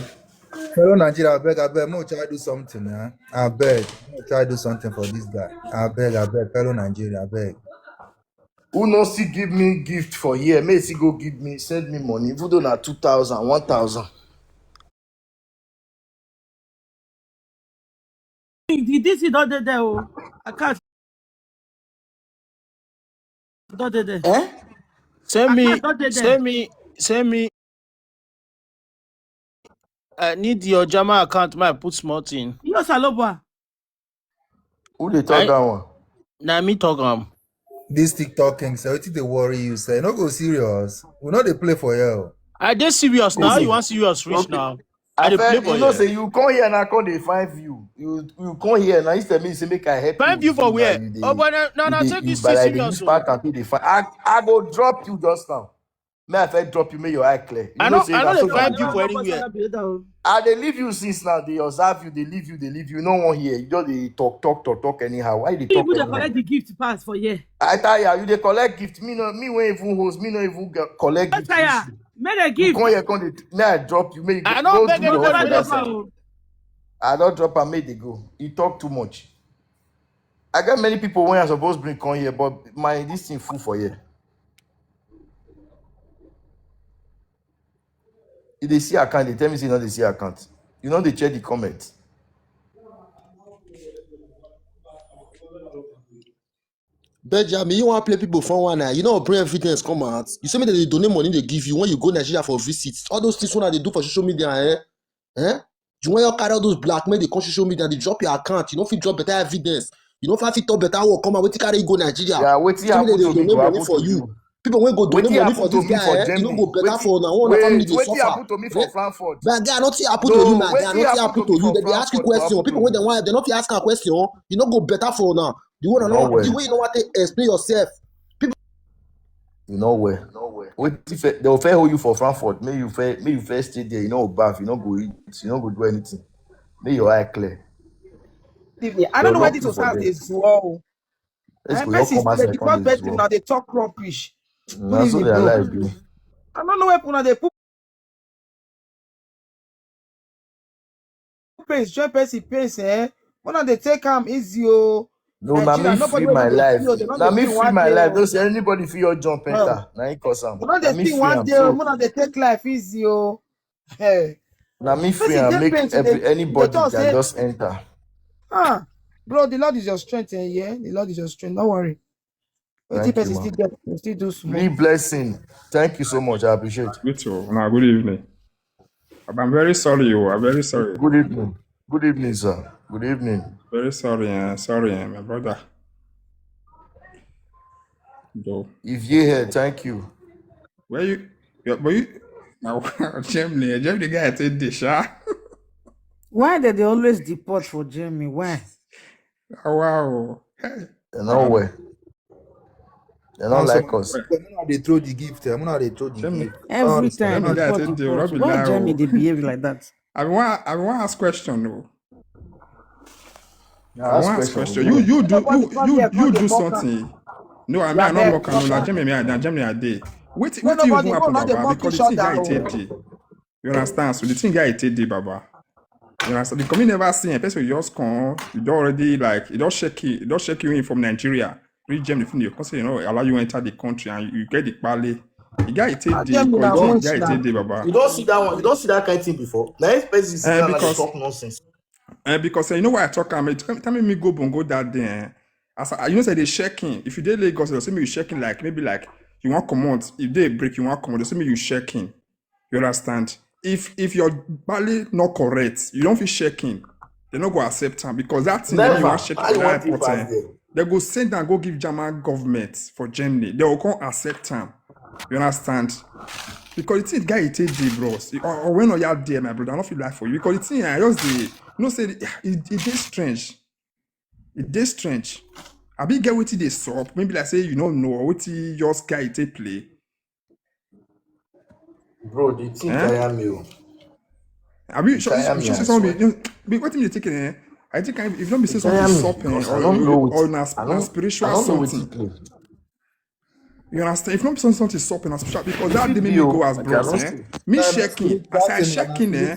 Fellow Nigeria, I beg, I beg, mo try do something, eh? I beg, mo try do something for this guy. I beg, I beg, fellow Nigeria, I beg. Who no see give me gift for here? May see go give me, send me money. Even though na two thousand, one thousand. the D C don dey there o. Account don dey there. Eh? Send me, send me, send me. I need your Jama account. My put small thing. Yo, Saloba. Who dey talk that one? Na me talk am. This TikTok thing, so wetin dey worry you? Say no go serious. We no dey play for here. I dey serious now. You want serious reach now? I dey play for you. You know say you come here and I come dey find view. You you come here now. You tell me say make I help you. Find view for where? Oh, but no, no, take this serious. Back and dey find. I I go drop you just now. May I first drop you, may your eye clear. You I know, say I know they find you for anywhere. I dey leave you since now. They observe you, they leave you, they leave you. No one here. You just dey talk, talk, talk, talk anyhow. Why you dey talk? People dey collect the gift pass for here. I tell you, you dey collect gift. Me no, me wey even host, me no even collect gift. Make the gift. Come here, come dey. May I drop you? May you go do your own. I don't drop am, make they go. You talk too much. I get many people when I suppose bring come here, but my this thing full for here. If they see account, they tell me say no, they see account. You know they check the comment. Benjamin, you want to play people for one night? You know, bring evidence come out. You say me that they donate money they give you when you go Nigeria for visits. All those things when they do for social media, eh? Eh? You want your carry all those blackmail they come social media, they drop your account. You don't fit drop better evidence. You don't fit talk better work come out. Wetin carry you go Nigeria? Yeah, wetin happen to me go happen to you. People wey go donate money for this guy, eh, e no go better for una. Una family dey suffer. Wetin happen to me for Frankfurt? My guy, nothing happen to you, my guy. Nothing happen to you. Dem dey ask you question. People wey dem wan, dem no fit ask am question. E no go better for una. The one, the way you no wan take explain yourself. You know where? Wetin first, they will first hold you for Frankfurt. May you first, may you first stay there. You no go baff. You no go eat. You no go do anything. May your eye clear. Evening. I don't know why this was how they swore. Person dey, the first person now dey talk rubbish. Good evening, bro. I don't know where una dey put pace, join person pace, eh? Una dey take am easy o. No, na me free my life. Na me free my life. Don't say anybody fit just jump enter. Na him cause am. Una dey see one day, una dey take life easy o. Hey. Na me free and make every, anybody can just enter. Ah, bro, the Lord is your strength, eh? Yeah, the Lord is your strength. Don't worry. Wetin person still get, you still do small. Real blessing. Thank you so much. I appreciate it. Me too. Now, good evening. I'm very sorry, you. I'm very sorry. Good evening. Good evening, sir. Good evening. Very sorry, eh, sorry, eh, my brother. Though. If you here, thank you. Where you? But you now Germany, Germany guy take the sha. Why do they always deport for Germany? Why? Oh, wow. Hey. They no way. They don't like us. When I dey throw the gift, eh, when I dey throw the gift. Every time they deport. Why Germany they behave like that? I want, I want ask question though. I want ask question. You, you do, you, you, you do something. No, I mean, I no look at Germany. I Germany I dey. Wait, wait till you happen, Baba, because the thing guy take day. You understand? So the thing guy take day, Baba. You understand? Because me never see a person just come. You don't already like. You don't shake it. You don't shake you in from Nigeria. Reach Germany, you come say you know allow you enter the country and you get the pale. The guy take day. The guy take day, Baba. You don't see that one. You don't see that kind of thing before. Now, person is talk nonsense. Eh, because, eh, you know why I talk am? Tell me, me go bongo that day. Eh? As I, you know, say they checking. If you dey Lagos, they'll say me you checking like maybe like you want command. If they break, you want command. They say me you checking. You understand? If if your bali not correct, you don't feel checking. They not go accept am because that thing that you want checking that important. They go send and go give German government for Germany. They will come accept am. You understand? Because the thing guy it take day, bros. Or, or when are you there, my brother? I don't feel like for you because the thing I just dey, you know, say it, it is strange. It is strange. I be get wetin dey sup. Maybe like say you don't know wetin just guy take play. Bro, the thing tire me. I mean, sure, sure, sure, be what me taking. Eh? I think I, if not be say something sup, eh, or, or na spiritual something. You understand? If not something sup and special because that didn't make me go as bros, eh? Me checking, as I checking, eh?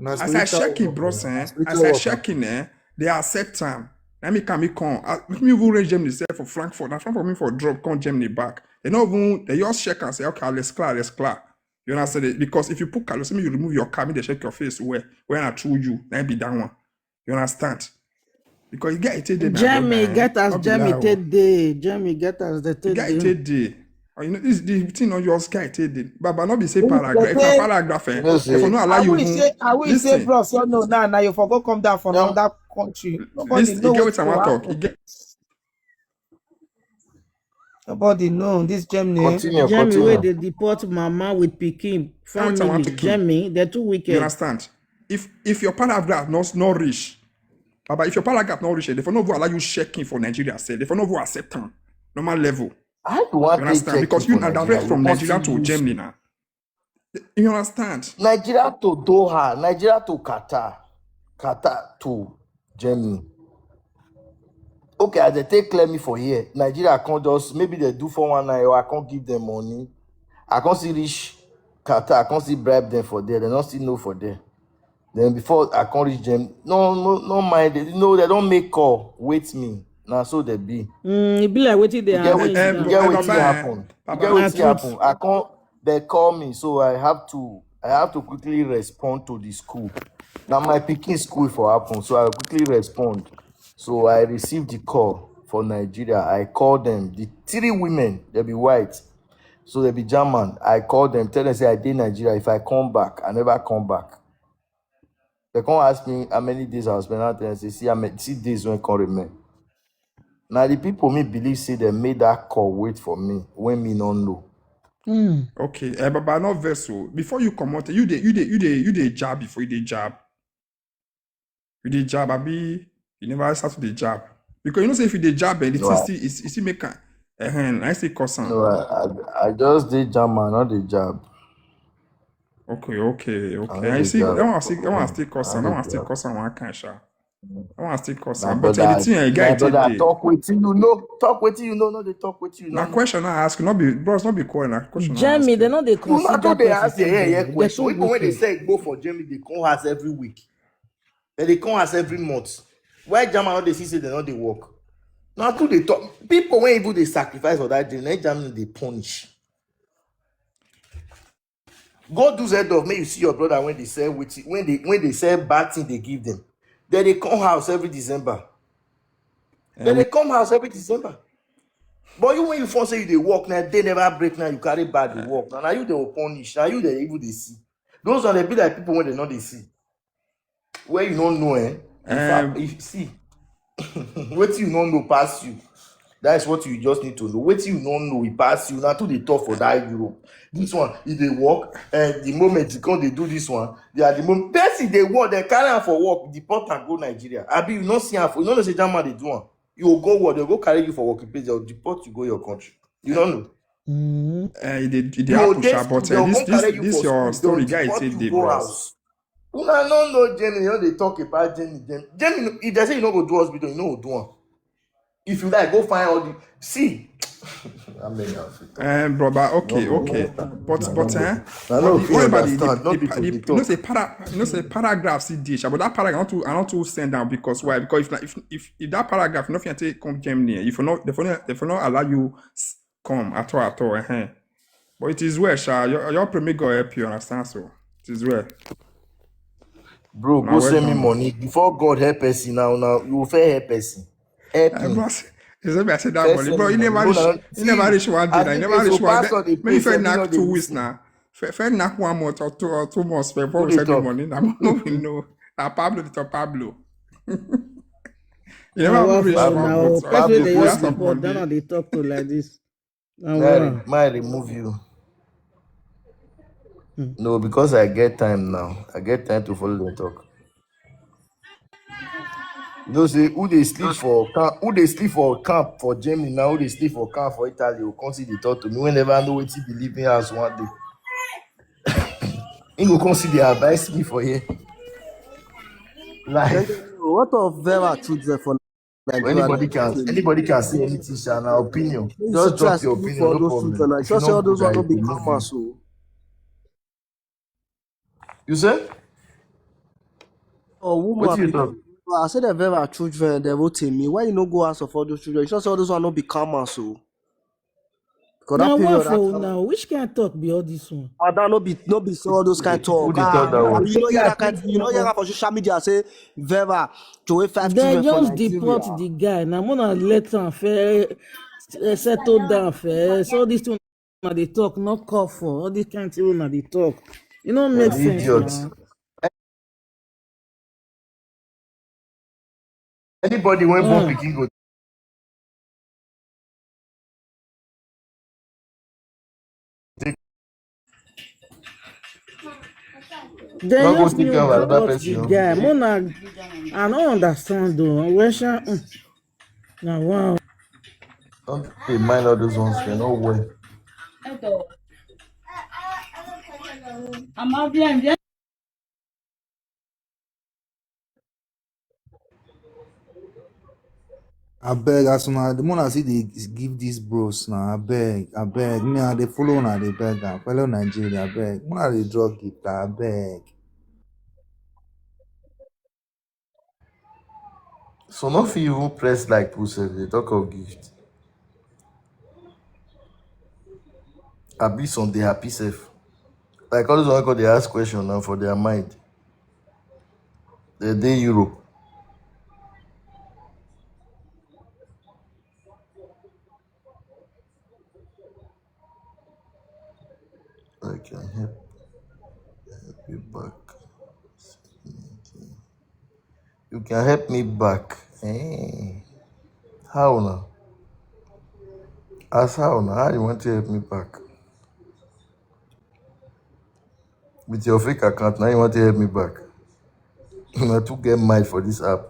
As I checking, bros, eh? As I checking, eh? They accept time. Let me come, me come. Uh, me even reach Germany sef for Frankfurt. Now Frankfurt me for drop, come Germany back. They not even, they just check and say, okay, let's clear, let's clear. You understand? Because if you put Carlos, me you remove your car, me they check your face where, when I through you, that be that one. You understand? Because you get it take dey, my brother, eh? Get as no be Jamie lie o. Take dey. Jamie get as they take dey. Get it take dey. And you know, this the thing on your sky take dey. But, but not be say paragraph. If a paragraph, eh? You know, if I say, not allow I you will even say, I will say, listen. Bros, you know, now, now you forgot come down from, yeah, another country. Nobody listen, know you get what I want to talk. You get Nobody know this Germany. Continue, Germany continue. Where they deport mama with pikin family. Germany, they're too wicked. You understand? If if your paragraph not not reach, Baba, if your paragraph not reach, they for no go allow you checking for Nigeria. Say they for no go accept them. Normal level. I do want to understand because you are direct from Nigeria to Germany now. You understand? Nigeria to Doha, Nigeria to Qatar, Qatar to Germany. Okay, as they take clear me for here, Nigeria can't just, maybe they do four one nine, or I can't give them money. I can't see reach Qatar, I can't see bribe them for there. They don't see no for there. Then before I can't reach them, no, no, no mind. They, no, they don't make call. Wait me. Now so they be. Mm, it be like wetin dey happen. You get wetin happen. You get wetin happen. I can't. They call me, so I have to. I have to quickly respond to the school. Now my picking school for happen, so I quickly respond. So I received the call for Nigeria. I called them. The three women, they be white, so they be German. I called them, tell them say I did Nigeria. If I come back, I never come back. They come ask me how many days I was spending out there. I say, see, I met see days when come remain. Now the people me believe say they made that call wait for me when me no know. Mm. Okay, eh, Baba, no vessel. Before you come out, you dey you dey you dey you dey jab before you dey jab. You dey jab, abi you never start to dey jab. Because you know say if you dey jab, eh, the thing still is still make am. Eh, I still cause am. No, I, I, I just dey jam, I not dey jab. Okay, okay, okay. I see. That one still, that one still cause am. That one still cause am one kind sha. That one still cause am. But the thing, you guys, talk wetin you know. Talk wetin you know. No, they talk wetin you know. Na question I ask. No be, bros, no be quarrel. Na question I ask. Jamie, they no dey consider. They ask, yeah, yeah, question. People when they say go for Jamie, they come house every week. Then they come house every month. Why German no dey see say they no dey work? Now too they talk. People when even they sacrifice for that day, na German they punish. Go do Z of, make you see your brother when they sell wetin, when they when they sell bad thing they give them. Then they come house every December. Then they come house every December. But you when you phone say you dey work now, they never break now, you carry bad dey work. Now, now you dey punish, now you dey even dey see. Those are the be like people when they no dey see. Where you no know, eh? If I, if, see, wetin you no know pass you. That is what you just need to know. Wetin you no know, e pass you. Na too dey talk for that Europe. This one, e dey work. And the moment you come dey do this one, they are the moment person dey work, they carry am for work, deport am go Nigeria. Abi you no see am for, you no know say that man dey do am. You go go work, they go carry you for working place, they'll deport you go your country. You don't know. Eh, e dey e dey happen sha, but eh, this this this your story, guy, take dey bros. Una no know Jenny, you dey talk about Jenny. Jenny, Jenny, if they say you no go do hospital, you no go do one. If you like, go find all the see. Amen. Eh, brother, okay, okay. But but eh, I no fit understand. No be to dey talk. You know say para, you know say paragraph still dey sha, but that paragraph I want to I want to send down because why? Because if na- if if if that paragraph no fit take come Germany, eh, if you no, they for no they for no allow you s- come at all at all. Eh. But it is well, sha. Your your pray make God help you understand so. It is well. Bro, go send me money before God help person now. Now you will fair help person. Help me. Bros, it's like I said that money, bro. You never reach, you never reach one day. Now you never reach one day. Maybe if I knock two weeks now, if I knock one month or two or two months before we send me money, now no we know. Now Pablo, the Pablo. You never reach one month. Pablo, go send money. They talk to like this. May I remove you? No, because I get time now. I get time to follow them talk. You know, say who they sleep for camp, who they sleep for camp for Germany now, who they sleep for camp for Italy, will come see they talk to me whenever I know what he believe in as one day. He go come see they advise me for here. Like, what of Vera children for Nigeria? Anybody can say anything, sha, na opinion. Just drop your opinion, no problem. If you no good, I remove you. You say? Oh, woman. Wetin you talk? I said that Vera children, they vote me. Why you no go ask of all those children? You sure say all those one no be come so? Because that Now, period, what for that now? Which kind of talk be all this one? Father, no be no be so all those kind Who talk. dey talk that Ah, one? you know, hear that kind, you know, hear that for social media say Veva throway five They children for just Nigeria. Deport the guy. Now, wanna let am fair, eh, settle down fair. So this thing na dey talk, not call for all this kind thing na dey talk. You know, make sense Idiot. Now. Anybody when born Mm. Pikin go They no go just take new care of another deport person. the No? Guy. Mona, I don't understand though. Where shall, mm. Now, wow. Don't they mind all those ones? They know well. Abeg, as una the mona see dey give these bros now. Abeg, abeg, me I dey follow una dey beg am. Fellow Nigeria, abeg, mona dey drug gift, abeg. So no fit even press like who sef dey talk of gift. Abi some dey happy sef. Like all those one call dey ask question now for their mind. They dey Europe. I can help help you back. You can help me back. Eh? How now? As how now? How you want to help me back? With your fake account, now you want to help me back. I too get mind for this app.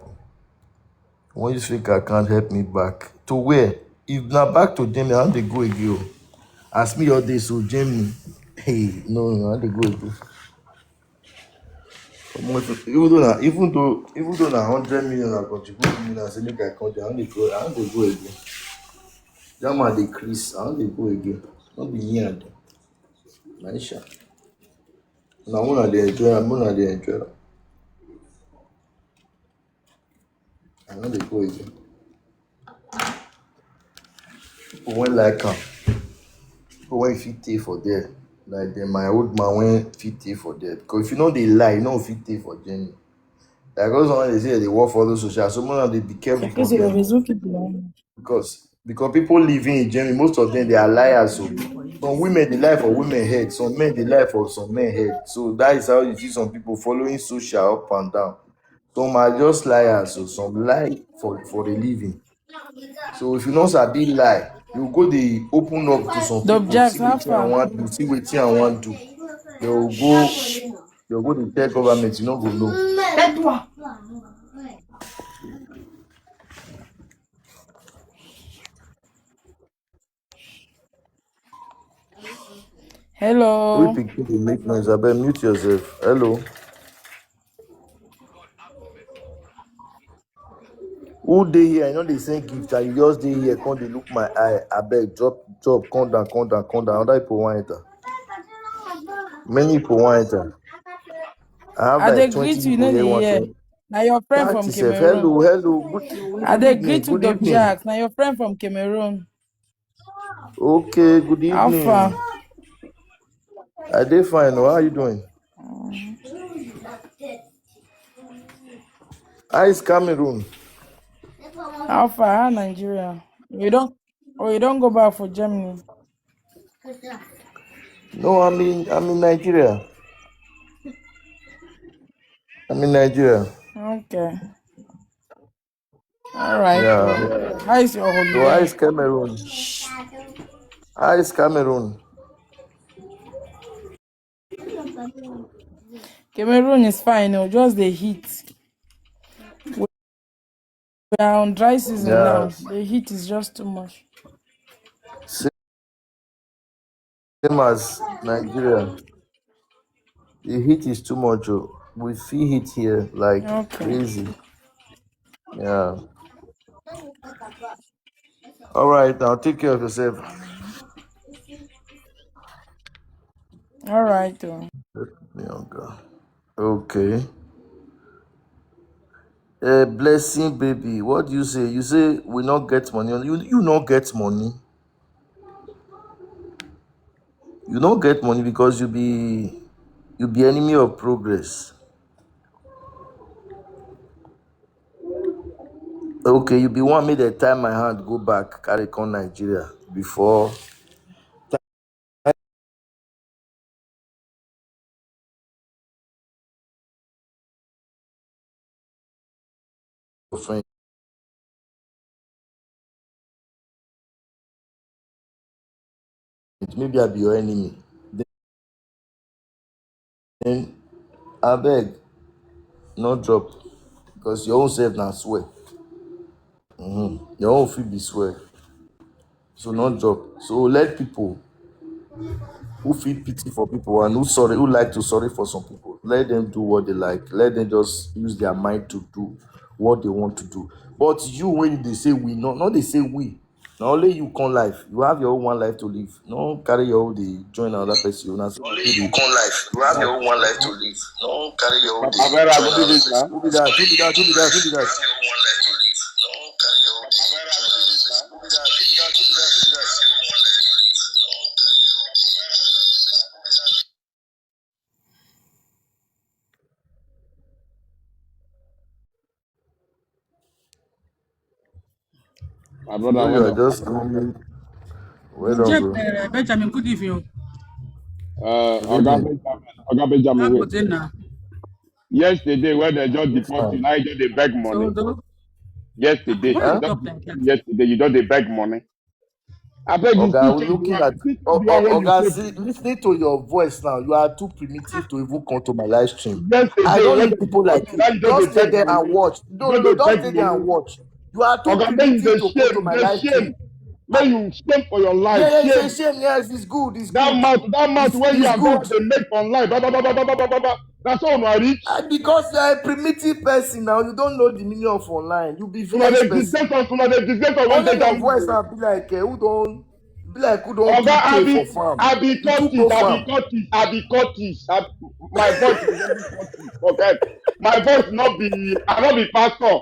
When you fake account, help me back. To where? If na back to Germany, I want to go again. Oh. Ask me your day, so Germany. Hey, no, no, I want to go again. Omo, if- Even though na, even though even though na hundred million I contribute to me, I say make I come there. I want to go. I want to go again. That man dey Chris. I want to go again. Not be me and them. Maisha. Now una dey enjoy am, una dey enjoy am. I no dey go again. People wey like am, people wey fit stay for there, like dem my old man wey fit stay for there. Because if you no dey lie, you no fit stay for Germany. Like all someone dey say they work for all those social, so una dey be careful for them. Because because people living in Germany, most of them they are liars. So some women they lie for women head, some men they lie for some men head. So that is how you see some people following social up and down. Some are just liars, so some lie for for a living. So if you no sabi lie, you go dey open up to some Dub people, Jack, see how wetin I far? Want do, see wetin I want do. They will go, they will go dey tell government, you no go know. Hello. We pikin dey make noise. Abeg mute yourself. Hello. Who dey here? I know they send gift and you just dey here. Come dey look my eye. Abeg drop, drop. Come down, come down, come down. Other people want enter. Many people want enter. I have I like dey twenty greet you, people no here dey want hear. To. Now your friend from Cameroon. Hello, hello. Good, I dey greet you, Doc Jack. Now your friend from Cameroon. Okay, good evening. How far? I dey fine. How are you doing? How is Cameroon? How far? How Nigeria? You don't. Oh, you don't go back for Germany. No, I'm in. I'm in Nigeria. I'm in Nigeria. Okay. All right. Yeah. How is your holiday? So how is Cameroon? How is Cameroon? Cameroon is fine. Oh, just the heat. We are on dry season now. The heat is just too much. Same as Nigeria. The heat is too much. Oh. We feel heat here like crazy. Yeah. All right, now take care of yourself. All right. Oh. Okay. A blessing, baby. What do you say? You say we not get money. You you not get money. You no get money because you be you be enemy of progress. Okay, you be one make dem tie my hand go back, carry come Nigeria before. Friend. Maybe I be your enemy. Then abeg, no drop, because your own self na swear. Mm-hmm. Your own fit be swear. So no drop. So let people who feel pity for people and who sorry, who like to sorry for some people, let them do what they like. Let them just use their mind to do what they want to do. But you, when they say we, no, no, they say we. Na only you come life. You have your own one life to live. No carry your own dey join another person. Una say only you come life. You have your own one life to live. No carry your own dey Abera, join good another evening, person. Sir. Who be that? Who be that? Who be that? Who be that? My brother, well done. Just coming. Well done, bro. Uh, Benjamin, good evening. Uh, Oga Benjamin, Oga Benjamin, wait. Yesterday, when they just deport you, now you just dey beg money. Yesterday, yesterday, you just dey beg money. I beg you, Oga, looking at Oga, see, listening to your voice now, you are too primitive to even come to my live stream. I don't need people like you. Just stay there and watch. No, no, just stay there and watch. You are too primitive to come to my live stream. May you shame for your life. Yeah, yeah, it's a shame. Yes, it's good. It's that good. Mouth, that mouth when you are going to make online. Blah, blah, blah. That's all I reach. Uh, because you are a primitive person now, you don't know the meaning of online. You be village person. Una dey disgrace us, una dey disgrace us. Only your voice now be like uh, who don't be like who don't do pay for farm. I be Curtis, I be Curtis, I be Curtis. My voice is very Curtis. Okay, my voice not be. I not be pastor.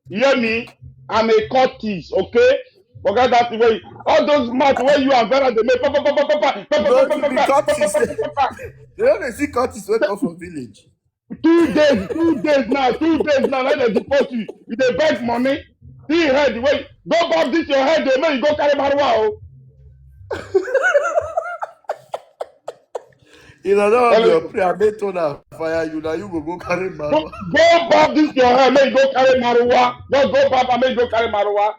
You hear me? I'm a Curtis. Okay. Forget that way. All those mouth where you and Vera they make. Don't you be Curtis? They don't see Curtis wake up from village. Two days, two days now, two days now, let them deport you. You dey beg money. See head, wait, go back this your head, they make you go carry marijuana. You know, that one your prayer, make thunder fire you, now you go go carry marijuana. Go back this your head, make you go carry marijuana. Just go back and make you go carry marijuana.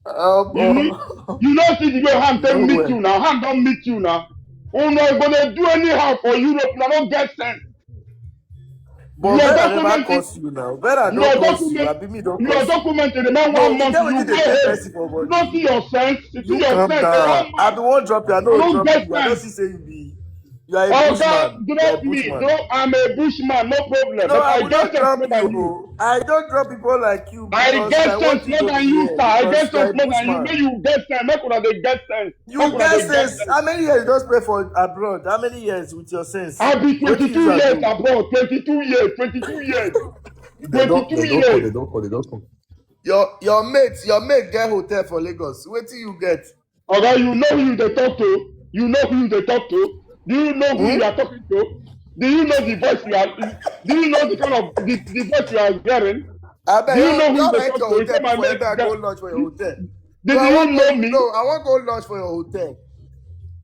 You know, you know, see the way hand take meet you now. Hand don't meet you now. Una go dey do anyhow for Europe, una no get sense. But Vera never curse you now. Vera no curse you. Abi me don curse you? Your document remain one month. You go home. You no see your sense. You see your sense. I be wan drop you. I no drop you. I don see say you be. You are a bushman. Drop me. No, I'm a bushman. No problem. No, I will not drop you. I don't drop people like you. I get sense more than you, sir. I get sense more than you. Make you get sense. Make una dey get sense. You get sense. How many years you don spend for abroad? How many years with your sense? I be twenty-two years abroad. Twenty-two years. Twenty-two years. Twenty-two years. Your your mate, your mate get hotel for Lagos. Wetin you get? Oga, you know who you dey talk to? You know who you dey talk to? Do you know who you are talking to? Do you know the voice you are? Do you know the kind of the, the voice you are hearing? Abeg, you know who you dey talk to? You say my mate. Go lodge for your hotel. Did you know me? No, I wan go lodge for your hotel.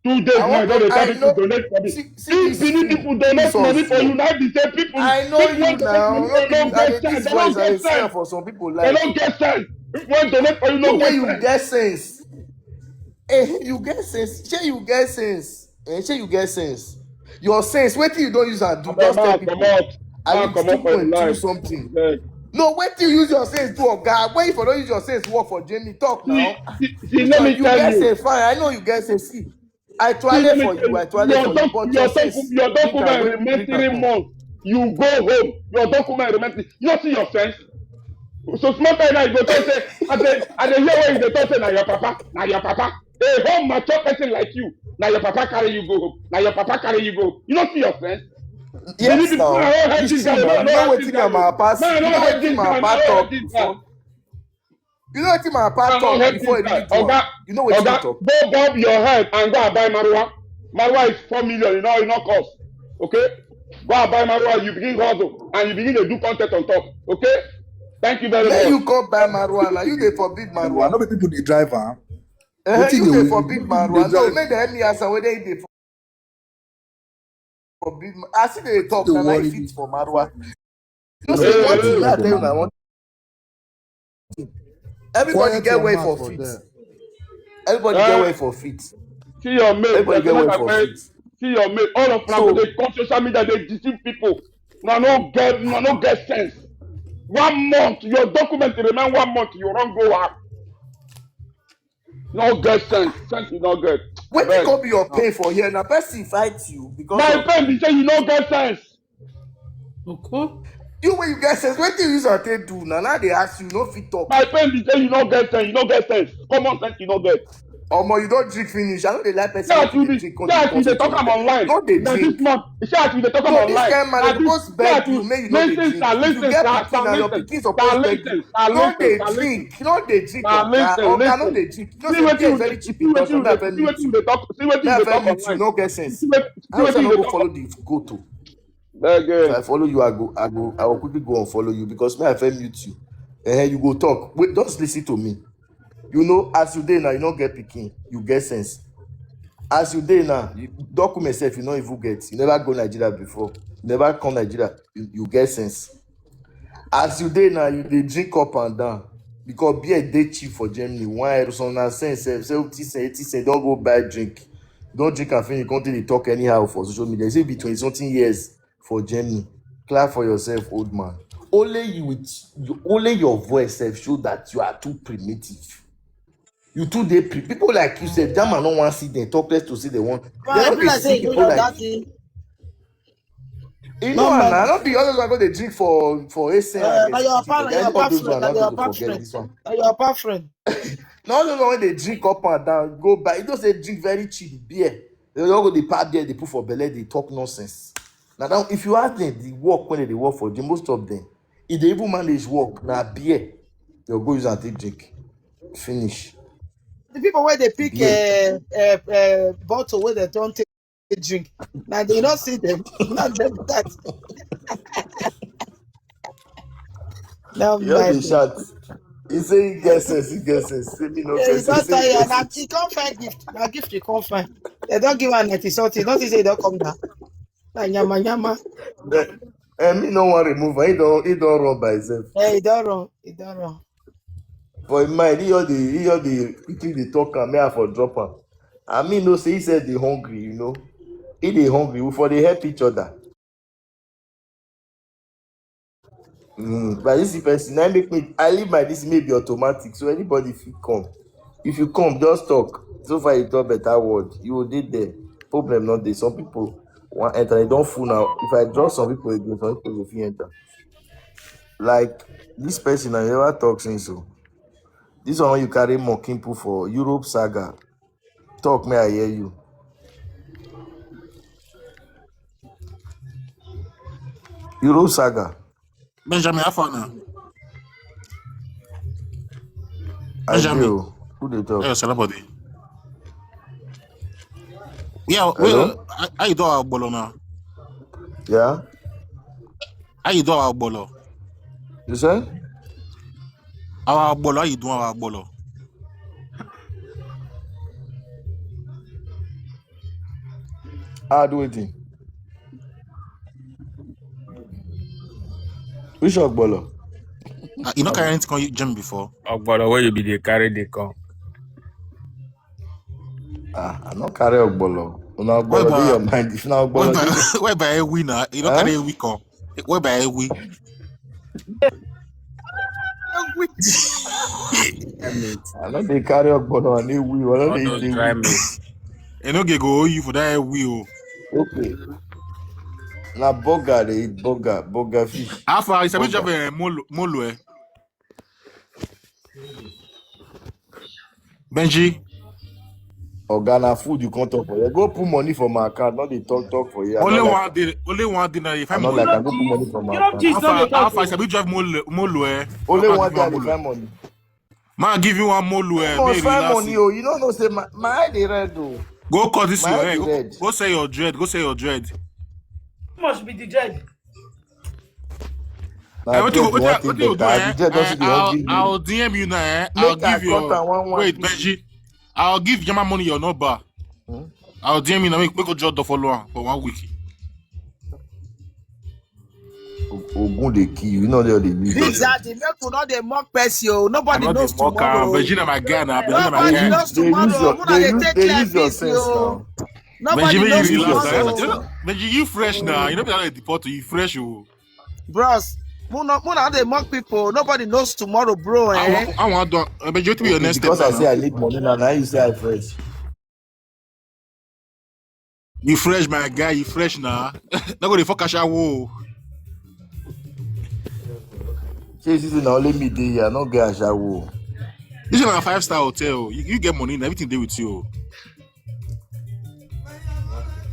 Two days now, you don dey tell people donate for me. If Benin people donate money for you, now the same people. I know you now. No be I dey this voice I dey send for some people life. They don't get sense. People wey donate for you no get sense. You get sense. Eh, you get sense. Shey you get sense. Eh, shey you get sense. Your sense, wetin you don use am do? Just tell people. I will comot for life. Do something. No, wetin you use your sense do, oga? When you for don use your sense work for Jamie, talk now. See, let me tell you. You get sense, fine. I know you get sense. See, I toilet for you. I toilet for you. But your sense, your document remain three months. You go home. Your document remain three. You no see your sense. So small time now you go talk say, I dey, I dey hear when you dey talk say na your papa, na your papa. A home mature person like you, na your papa carry you go home. Na your papa carry you go home. You no see your sense. Yes, now. You see, you know wetin my papa talk before. You know wetin my papa talk before he begin talk. You know wetin he talk. Go bob your head and go and buy marijuana. Marwa is four million, you know, you know cost. Okay? Go and buy Marwa, you begin hustle, and you begin to do content on top. Okay? Thank you very much. Then you come buy marijuana. You dey forbid marijuana. No be people dey drive am. Eh, you dey forbid marijuana. No, make dem help me answer whether you dey forbid. I see dey talk na like fit for marijuana. You say one thing, I tell you na one thing. Everybody get way for fit. Everybody get way for fit. See your mate. Everybody get way for fit. See your mate. All of them dey come social media, dey deceive people. Una no get, una no get sense. One month, your document remain one month, you run go out. No get sense. Sense you no get. Wetin come be your pain for here? Na person fight you because my pain be say you no get sense. Okay. You wey you get sense, wetin you use am take do? Na now dey ask you, no fit talk. My pain be say you no get sense. You no get sense. Common sense you no get. Omo, you don drink finish. I no dey like person wey dey drink. See as you dey talk am online. No dey drink. This month, see as you dey talk am online. No, this kind man suppose beg you make you no dey drink. If you get pikin, na your pikin suppose beg you. No dey drink. No dey drink. Oga, oga, no dey drink. You know say beer is very cheap in Dutch. That's why I meet you. No get sense. I say no go follow the goat o. If I follow you, I go, I go, I will quickly go and follow you because me, I fit mute you. Eh, you go talk. Wait, just listen to me. You know, as you dey now, you no get pikin, you get sense. As you dey now, you, document sef, you no even get. You never go Nigeria before. You never come Nigeria. You, you get sense. As you dey now, you dey drink up and down because beer dey cheap for Germany. Wine, some na sense sef, seventy cent, eighty cent, don go buy drink. Don drink and finish, come take dey talk anyhow for social media. You say be twenty something years for Germany. Clap for yourself, old man. Only you with you, only your voice sef show that you are too primitive. You too dey pre- people like you sef, German no wan see them, talk less to say they want. They no dey see people like you. You know, and I don't be always go dey drink for for A C N. Uh, na your papa, na your papa friend, na your papa friend. Na your papa friend. Na all those one wey dey drink up and down, go buy. You know say drink very cheap beer. They all go dey pack beer, dey put for belle, dey talk nonsense. Now, now if you ask them, the work when they dey work for, the most of them, if they even manage work, na beer they go use and take drink. Finish. The people where they pick a uh, uh, uh, bottle where they don't take drink. Now they don't see them. Not them that. Now you dey shout. He say he get sense, he get sense. Say me no get sense. He can't find gift. Na gift he can't find. They don't give her ninety something. Don't he say he don't come down? Na nyama nyama. And me no one remove am. He don't, he don't run by himself. Yeah, he don't run. He don't run. For him mind, he all the, he all the quickly dey talk am. Me I for drop am. I mean, no say he said they hungry, you know. He dey hungry. We for dey help each other. Mm, but this person, I make me, I leave my this may be automatic, so anybody fit come. If you come, just talk. So far, you talk better word. You will did there. Problem not there. Some people want enter. They don't fool now. If I draw some people again, some people will fit enter. Like this person, I never talk since so. This one you carry mocking put for Europe saga. Talk me, I hear you. Europe saga. Benjamin, how far now? Benjamin. Who dey talk? Hey, somebody. Yeah, well, I, I do our bolo now. Yeah. I do our bolo. You say? Our bolo, how you do our bolo? I do it. Which ogbolo? Uh, you not carry anything on you, Jim, before? Ogbolo where you be dey carry dey come. Ah, I no carry ogbolo. Una ogbolo dey your mind. If na ogbolo, whereby a winner, you no carry a week on. Whereby a week. I no dey carry ogbolo and a week. I no dey try me. E no get go owe you for that a week o. Okay. Na burger dey eat, burger, burger fish. How far? It's a bit of a molo, molo, eh? Benji. Oga, na food you come talk for here. Go put money for my account, not dey talk talk for here. Only one day, only one day now. If I'm not like I go put money for my account. How far? How far? Sabi drive molo, molo, eh? Only one day I dey find money. Man, give you one molo, eh? Make you find money, oh. You don't know say my, my eye dey red, oh. Go cut this My your head hair. is Go, red. Go sell your dread. Go sell your dread. How much be the dread? Na Eh, wetin go dread you wetin wan I- take wetin you do? better. Eh? The dread don Eh, see the I'll hungry you. I'll D M you now. Eh? I'll Make I give cut your am one one wait, piece. Benji. I'll give Yama money your number. Hmm? I'll D M you now. Make make go just do follow am for one week. O- Ogun dey kill you. You know they dey use. Exactly. Make we no dey mock person o. I Nobody no dey knows mock am. tomorrow. Benji na my guy na. Benji na my Nobody guy. knows They use tomorrow. your. Una They dey use. take They life use your easy sense o. now. Nobody Benji, knows you relax. Relax. Eh? tomorrow. Benji, you fresh now. You know they deport you. You fresh o. Bros, muna muna dey mock people. Nobody knows tomorrow, bro. I Eh? want I want to. Uh, Benji, wetin be your Okay, next step because I now? say I need money now. Now you say I fresh. You fresh, my guy. You fresh now. Not gonna fuck ashawo. Say this is na only me dey here. I no get ashawo. This is a five star hotel. You, you get money, and everything dey with you.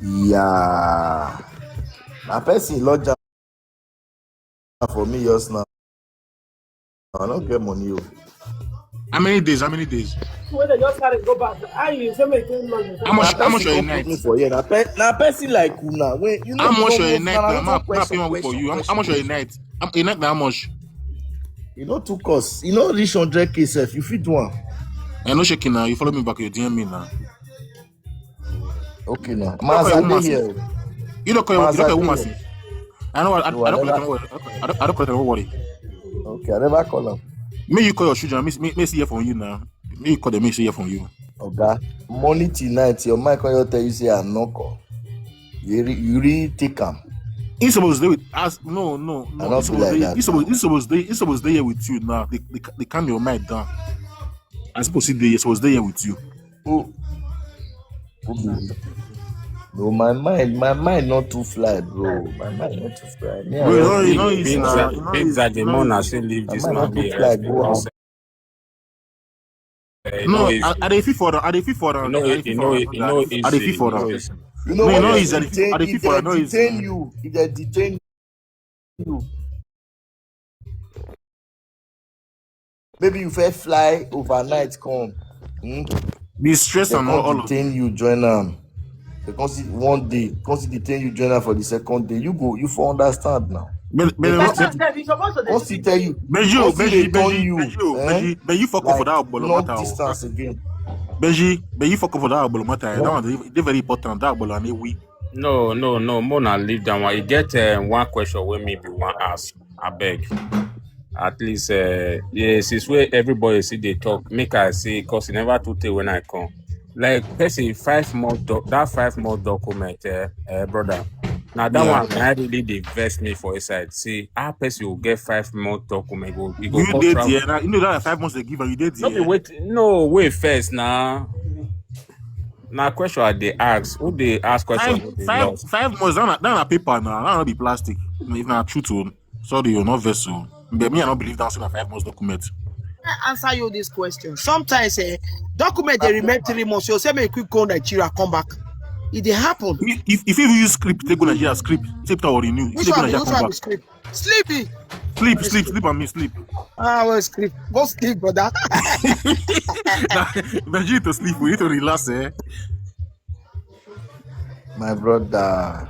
Yeah. Na person lodge am for me just now. I no get money o. How many days? How many days? When they just carry go back, how you say make you lodge? How much? Na How much person are you come put night? me for here. Na, pe na person like una wey you know. How much Come are you move night now. now? Na Ma, one ma, question. pay one week for Question. You. How, how much are you Question. Night? How, a night now? How much? You know too cost. You know reach hundred k sef. You fit do am. I no shaking now. You follow me back. You D M me now. Okay now. You don't call your Maza woman dey since. here. You don't call your. You Maza don't call your dey woman here. Since. I know. I, I No, I don't call never. Your woman. I don't. I don't call your woman. Okay, I never call am. Me, you call your children. Me, me, me see here from you now. Me, you call them. Me see here from you. Oga, morning till night, your mind come just tell you say I no call. You re you really take am. He supposed to do it as no, no, I no. no He be supposed like to. that He supposed. now. He supposed to. He supposed to here with you now. They, they, they calm your mind down. I supposed to. They supposed to here with you. Who? Who be you? No, my mind, my mind not too fly, bro. My mind not too fly. Me, I Bro, you just know, you dey know, Babes, it's here. babes, uh, that, you know, babes, it's, that the you know, more I it's, say leave My this mind man not too be fly. Go responsible. House. Eh, no no, I, easy. I dey feel for them. I dey feel for You them. know, I dey you feel know, for you them. know I dey feel easy. for You know them. easy. You know No, you when know, they it's. I dey feel. detain, I dey if feel for they them. No, it's. detain you, if they detain you, maybe you first fly overnight come. Hmm? Be stress They and all, come all of. Detain you, join am. They come see one day, come see detain you, join am for the second day. You go, you for understand now. But, but, They but, come That's see, why I said you supposed to come see dey tell you, Benji, come see they Benji, turn Benji, you, Benji, eh? Benji, but you fuck up for Like that Ogbolo long matter. Oh. Distance again. Benji, but you fuck up for that Ogbolo matter. Eh? That What? One dey, dey very important. That Ogbolo and we. No, no, no. Mona leave that one. You get uh, one question wey me be one ask. I beg. At least, uh, yeah, since where everybody see they talk, make I see, cause you never too tey when I come. Like person five month doc that five month document, eh, eh, brother. Now that Yeah. One I really dey vex me for inside. See, how person will get five month document? Go, you go You come did travel. There. Now, you know that five months they give and you did No be there. Wait, no wait first now. Now question I dey ask. Who dey ask question? Five, Who dey five, lost? Five months. That na, that na paper now. That na be plastic. If na true to, sorry, you no vessel. But me, I don't believe that's in a five months document. I answer you this question. Sometimes, eh, document they remain three months. You say make you go Nigeria, come back. It dey happen. If if, if you use script, take go Nigeria script. Take power renew. Which Take go one? Nigeria, Which come one back. Is script? Sleepy. Sleep, sleep, sleep, and me sleep. Ah, well, script. Go sleep, brother. Nah, Benji need to sleep. We need to relax, eh? My brother.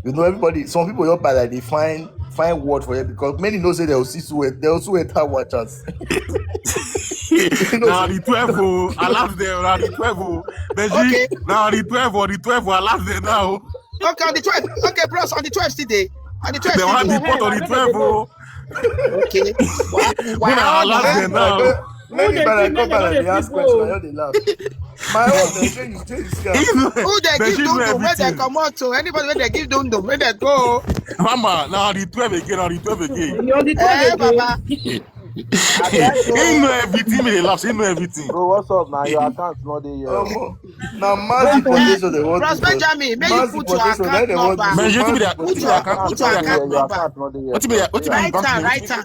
You know everybody. Some people just by like they find find word for it because many know say they will see sweat. They will sweat how watch us. You know, Now the twelve oh, I laugh there. Now the twelve oh, Benji. Okay. Now the twelve oh, the twelve oh, I laugh there now. Okay, on the twelve. Okay, bros, on the twelve today. On the twelve They want today. the pot on the twelve oh. Okay. When I laugh there now. Many Who dey people give come them back all they the ask people? Question. I know they laugh. My own they say you change this guy. You know, Who they Benji give know don't do? Where they Everything. Come out to? Anybody where they give don't do? Where they go? Mama, now the twelve again, now the twelve again. You on the Eh, twelve again? Baba. He know everything. He dey laugh. He know everything. Bro, what's up now? Your account not there yet. Omo, na mass deportation they want Bros to do. Benjamin, may you Mass put your deportation, na account they want number. to Benji, do. wetin be Mass that? Wetin be deportation. Your account? Put Wetin be your Your account account? Number. Wetin be Your Wetin be Your Write bank am, name? write am.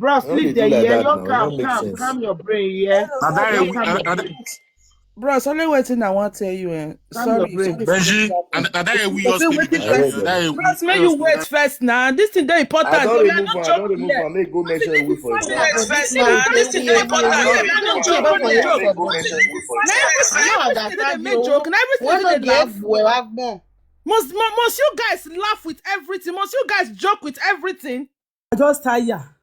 Bros, No leave dey the do like year. that No now. calm, No make calm, sense. calm your brain, yeah. Na that No we, calm na, your na, brain. Bros, only wetin I wan tell you, eh. Calm your Sorry, brain. sorry. Benji, and, and that we Wetin just wetin speak. first? That Bros, make you wait first now. This thing dey I important. don't We are remove not am. I don't joking remove here. am. Make go mention we for First example. now. This thing dey important. We are not joking. We are not joking. Na everything dey make joke. Na everything dey laugh. Must, mu- must you guys laugh with everything? Must you guys joke with everything? I just tire.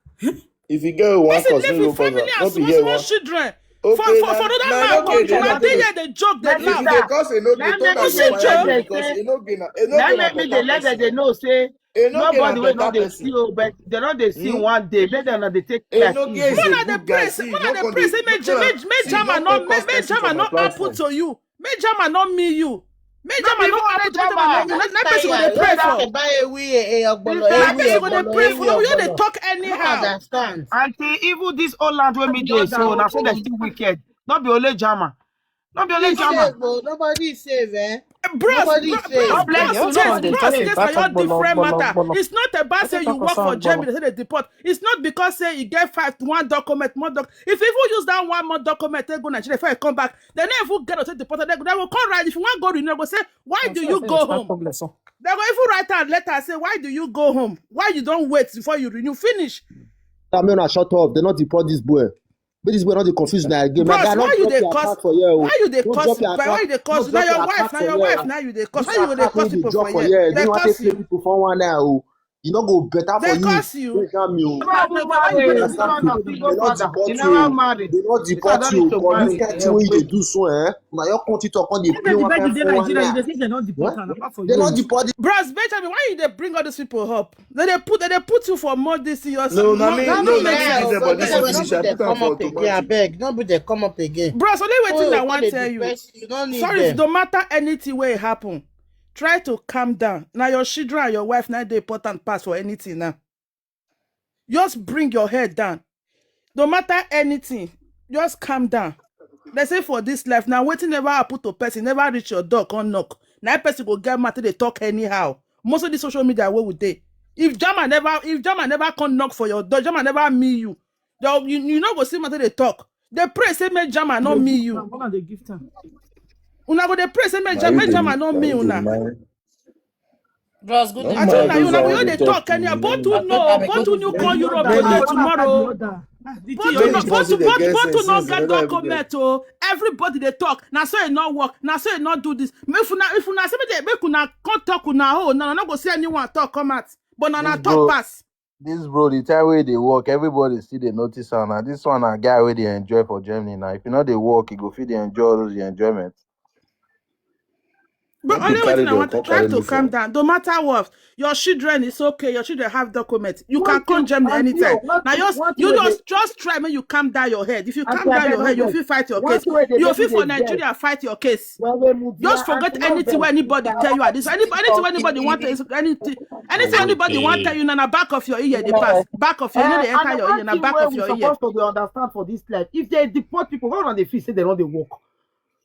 If you get one Person cause, dey no go with family cause am. No and be small here small one. Children. For Okay, for na for another na man okay. Country, They na no dey dey. Here dey joke, dey If you laugh. dey cause, e no dey Na talk make am you for say fire joke. Because e no gain am. E no Now gain make am me dey let them person. dey know say E no gain nobody am wey no better dey person. see o, but they no dey see Hmm? one day. Make them no dey take E care. no gain is When a I dey good guy. pray, See, when I no dey come pray, dey say make no make come. make See, Jama no no come make cause make tension for Jama my no happen platform. To you. Make Jama no me you. Make No Jama be no only happen to Jama. Jama. No, na person go dey pray for. Na person go dey pray for. You dey talk anyhow. Understand? Auntie, even this old land wey me dey so, na so they still wicked. No be only Jama. No be only Jama. Nobody is safe, eh? Bros, Nobody bro- is safe. bros, bros, You're bros, not on the bros, topic. this na your different matter. It's not about say you Talk work for about Germany, say they deport. It's not because say you get five one document, more doc. If you even use that one more document, take go Nigeria, if I come back, they never even get to deport. They, they will come right. If you want go renew, go say, why do you go home? They go even write a letter say, why do you go home? Why you don't wait before you renew? Finish. Tell me una shut up. They not deport this boy. But this boy not dey confuse now again. My Bros, guy, why not you drop dey your cause? attack for here. Oh. Why you dey Don't cause? Drop your Why attack. you dey cause? Don't Now drop your your wife, attack now for your here. Wife, now you dey cause. This How you go dey attack cause wey dey people drop for for here? here. They You want cause to play you. People for one now. Oh. You no go better for They you. cause you. Don't jam me. Oh. Why you Understand people. They not deport you. They not deport you. Cause this kind thing wey you dey do so, eh? Now your country talk on the play one kind for one now. They don't deport am apart for They you. not deport. Bros Benjamin, why you dey bring all these people up? They dey put they dey put you for more this your No, na me, no, no, no na make me sense. give them body Make dem finish. no I dey put am come for up again, automatic. Abeg. No be dey come up again. Bros, only Oh, wetin I come wan dey tell you. Depress you. No need Sorry, them. No matter anything wey happen, Try to calm down. Now your children and your wife now dey important pass for anything now. Just bring your head down. No matter anything, just calm down. They say for this life now, wetin never happen to person never reach your door come knock. Now person go get mad dey talk anyhow. Most of the social media wey we dey, if Jama never if Jama never come knock for your door, Jama never meet you, you you no go see mad dey talk. Dey pray say make Jama no meet you. Una go dey pray say make Jama no meet una. Bros, good I tell you, una go dey talk anyhow. But who know? But who new come Europe today, tomorrow? But who no get comment o. Everybody dey talk. Na so e no work. Na so e no do this. If una if una say make una come talk una own, na no go see anyone talk come out. But na na talk pass. This bro, the time wey dey work, everybody still dey notice am. Na this one na guy wey dey enjoy for Germany. Now, if you no dey work, you go fit dey enjoy all those enjoyment. But only wetin I want to try to calm down. No matter what, your children is okay. Your children have documents. You can come Germany anytime. Now you just just try make you calm down your head. If you calm down your head, you fit fight your case. You fit for Nigeria fight your case. Just forget anything wey anybody tell you at this. Any, anything wey anybody want to anything anything anybody want tell you na na back of your ear dey pass. Back of your ear no dey enter your ear na back of your ear. Supposed to dey understand for this life. If they deport people, why una dey feel say they no dey work?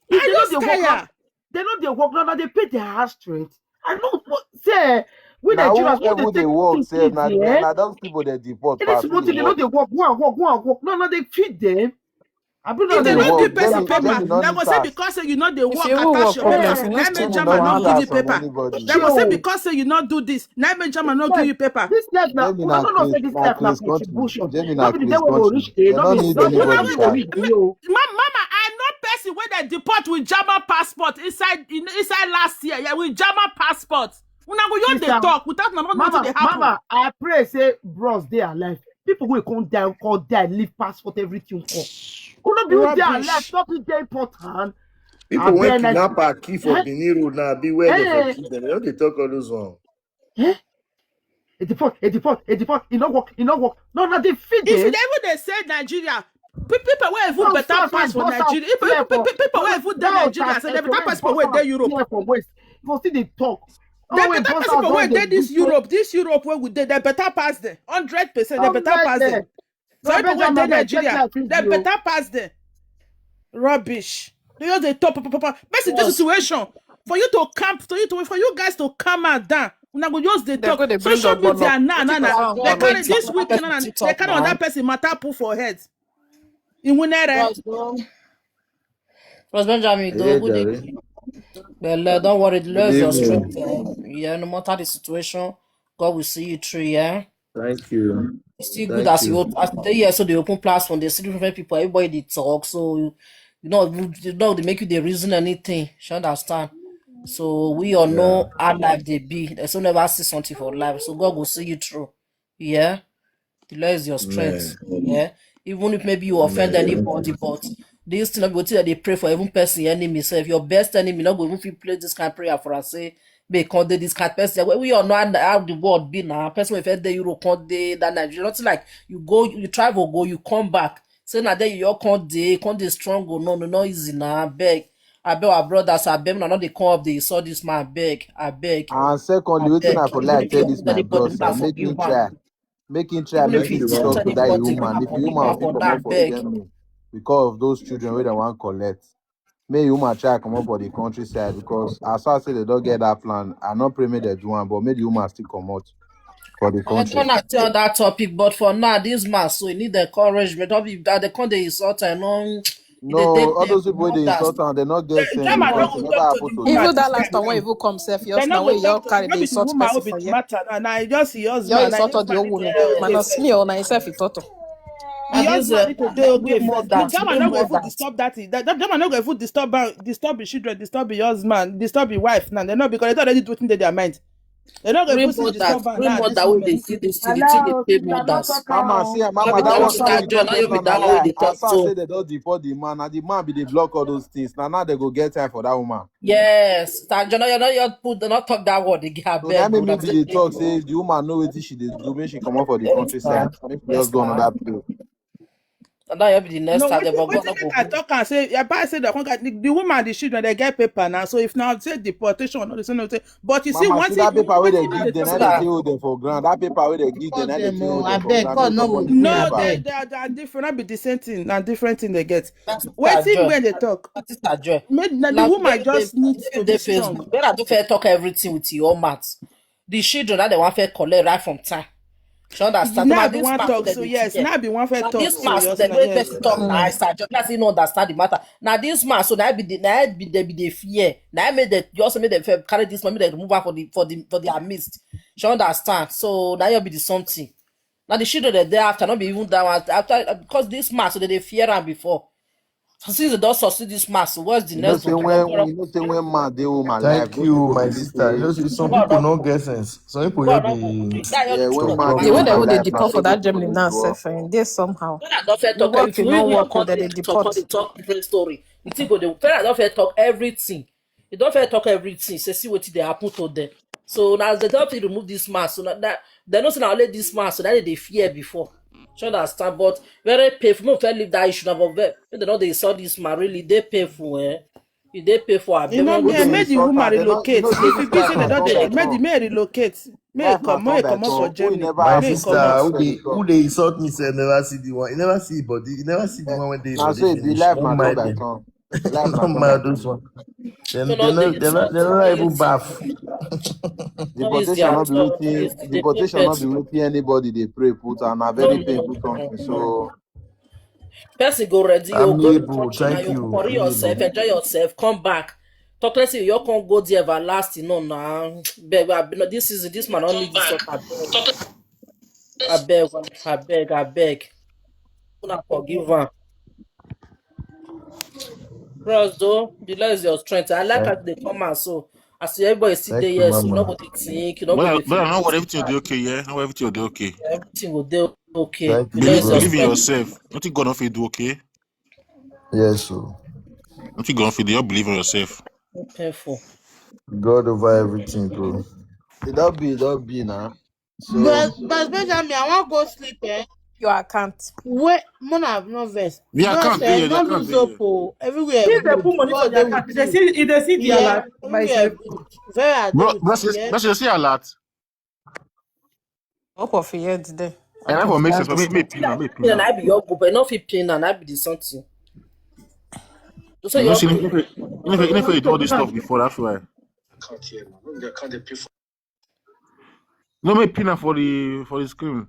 If I they no just dey work, tire. They no dey work. Now they pay their house rent. I know say we Na Nigerians who even dey work sef? Na eh? na those people dey deport Any pass. small thing they no dey work. Go and work. Go and work. No, no, they feed them. I be If they no work, give person Germany- paper, Germany no they need go say tax. Because say you no dey work, you attach work your problem, paper. you That need mean to German know no give you Tax from paper. anybody. They go say because say you no do this, that mean German no give you paper. This life now, Let me una na no know say Chris- this na life na Chris country. contribution. Germany No na be the Chris day we go country. reach They there. no No be need no be anybody when we go tax. reach there. Oh. Ma- Mama, I know person wey dem deport with German passport inside in, inside last year. Yeah, with German passport. Una go just dey Sister, talk without una no know wetin Mama, dey happen. Mama, I pray say bros dey alive. People wey come die, come die, leave passport, everything come. Who no be who dey alive? Rubbish. Stop it, dey important. People wey Abeg, kidnap her, kill for Eh? Benin Road now, be where they Eh? for kill them. They no dey talk all those one. E deport, e deport, e deport. E no work, e no work. No, no, they feed If you them. dey even dey say Nigeria, pe- people wey even No, better stop, pass stop, for stop, Nigeria, stop. people, Yeah, people, for- people wey even dey That Nigeria, tax say dem better and pass people wey correct dey Europe. Here for West. For see the talk. Dem better pass people wey dey this Europe. This Europe wey we dey, dem better pass them. Hundred percent, dem better pass them. So people wey dey Nigeria, dem better pass them. Rubbish. They just dey talk, papa, papa. Person this situation for you to camp, to you to for you guys to calm am down. Una go just dey They talk. go dey bring Social up one media up. now, now, People now. are They one carry up. This week, People now, are now, TikTok they carry now. Another person matter put for head. Iwunere. Bros, bro. Bros Benjamin, Yeah, do good Jerry. evening. Well, uh, don't worry, lose your Good evening. Strength. Uh, yeah, no matter the situation, God will see you through. Yeah. Thank you. It's still Thank good as you. you as they here, so they open platform. They see different people. Everybody they talk, so you, you know, you know they make you the reason anything. You understand? So we all know how life they be. They still never see something for life. So God will see you through. Yeah. The Lord is your strength. Yeah. Even if maybe you offend anybody, but this thing of what they pray for, even person enemy self, your best enemy not going to play this kind of prayer for us. Say, may come dey this kind of person. We, we all know how, how the world be now. Person will offend the Euro come dey that Nigeria. Nothing like you go, you travel, go, you come back. Say now there you all come dey, come dey strong. No, no, no easy now. I beg. I beg our brothers, I beg, no, no, they come up, they saw this man, beg, I beg. And secondly, wetin I for like tell this my bros, sir, make him try. Make him try, make him talk to that woman. If the woman fit comot for Germany because of those children wey dem wan collect, make the woman try comot for the countryside because as I say they don get that plan, I no pray make dem do am, but make the woman still comot for the I country. gonna tell that topic, but for now, this man so he need encouragement. Don't be that they come dey insult and no. No, all those people wey dey insult am, they no get sense. Because e never happen to them. Even that last time when even come sef, yours na wey you carry the insult person for here. Matter. Na na just yours Your man. insult of the old woman. Minus me or na yourself you talk. Your husband need to dey okay first. The German no go even disturb that thing. That that German no go even disturb am, disturb his children, disturb your husband, disturb your wife. Now they no because they don already do wetin dey their mind. They no go Real even see mothers, disturb am real now. This mother wey dey moment. see this thing, the thing dey pay mothers. Mama, see, mama, Every that time one she still carry be joy, talk no be this that na one wey lie. dey talk As I so. say they don deport the man, and the man be dey block all those things. Now, now they go get time for that woman. Yes, Sir John, you know you put not talk that word again. I So that beg. make me be dey talk say if the woman know wetin she dey do, make she comot for the countryside. Make she just go another place. And that you be the next No, time. The wetin but God wetin no make go I gree. talk am say, yeah, but I say the, the, the woman, the children, they get paper now. So if now say deportation, no, they say no. Say, but you see, Mama, one see thing that you paper where one they thing you give dey them, now see they am. Take hold them for ground. That paper where they give them, Call now they them, take oh, hold them for abeg, ground. God They no come go on do the me, No, paper. they abeg. they are, they are different. They are different. They are different thing they get. That's Sister Wetin Joy. when they talk? That's Sister Joy. Made na the Now woman they just they need dey to be Facebook. strong. Where I do fair talk everything with your mouth. The children that they want fair collect right from time. You understand? So Now now be this one man so talk. they So dey yes, fear. now be one fair Now talk. this So man so yes, they na make yes. person talk now. I Mm. Sister Joy. That's you know understand the matter. Now this man so now be the now be they be the fear. Now make they you also make them fear, carry this man, make them remove her for the for the for their midst. You understand? So now you be the something. Now the children that they after not be even that one after uh, because this man so they dey fear am before. So since they don't succeed this man, so what's the You know next say one? They when don't when you know say when man they home Thank alive, most you, people my believe sister. You say know, see, some God people no no go get gree. Sense. Some people God will no go gree. be That you yeah, just when talk man The they way about they home hold the alive, deport now for so that people Germany go now, withdraw. self, eh, they somehow. When I don't fair You talk work, everything. if you We no we work, come oh, then dey they talk, come deport. dey talk different story. The thing go dey fair. I don't fair talk everything. You don't fair talk everything. Say see what they happen to them. So now as they don't fit remove this mask, so now that they know say now only this mask, so now they dey fear before. You understand? But very painful. No fair leave that issue now, but very, they know they saw this man really they painful, eh? E dey painful, You abeg. know, Who Make they make the insult woman her? They no, you relocate. know say If e this be life say they na don turn dey by make the turn. make e relocate, make e Life na come make turn e by comot for turn. Who you Germany, never My make e insult sister, comot. who before they you who come. they insult me, say never see the one. You never see body. You never see the one when they Now body say the finish. life Don't na turn mind by them. turn. Life na Don't turn by mind turn. those one. Then So they no dey not they not insult, they not no even use baff. no use their Deportation not be tongue, no waiting. use the dey Deportation not be painful. Waiting. Anybody they pray put and a No very use painful tongue. something. So Person go ready, you go Amiable, touch now, thank you you, curry yourself, Amiable. Enjoy yourself, come back. Talk less, you can't go there everlasting. No, nah. Beg, I- no, this is this man only this sort of abeg, abeg, abeg. Una forgive am. Bros, though, the Lord is your strength. I like Thank, as they come out. So, as everybody sit thank there, you, yes, you know Mama. what they think, you know what Brother, they brother, feel. now what everything will be okay, yeah? Now everything will be okay. Everything will be okay. Thank The you, Lord Believe, is your bro. believe in strength. Yourself. Nothing God not fit do, okay? Yes, sir. Nothing God not fit do. You believe in yourself. Painful. God over everything, bro. It don't be, it don't be now. So But but Benjamin, I want go sleep, eh? Your account. Wait, Mona, no verse. The Bros, account eh, there, the no account lose there. hope, oh. Everywhere If they good. put money for God their dey account, with they you. see, if they see the Yeah, alert by everywhere sleep. good. Very are Bro, good. bro, see, Yeah. bro, see, see alert. Hope of your head there. And I for make sense. That's Make, make the pin am, make pin Pin am. and I be your group, and not fit pin and I be the something. You say You know, your see, group. if you, if you, if you do all this stuff before, that's why. No, make pin am for the for the screen.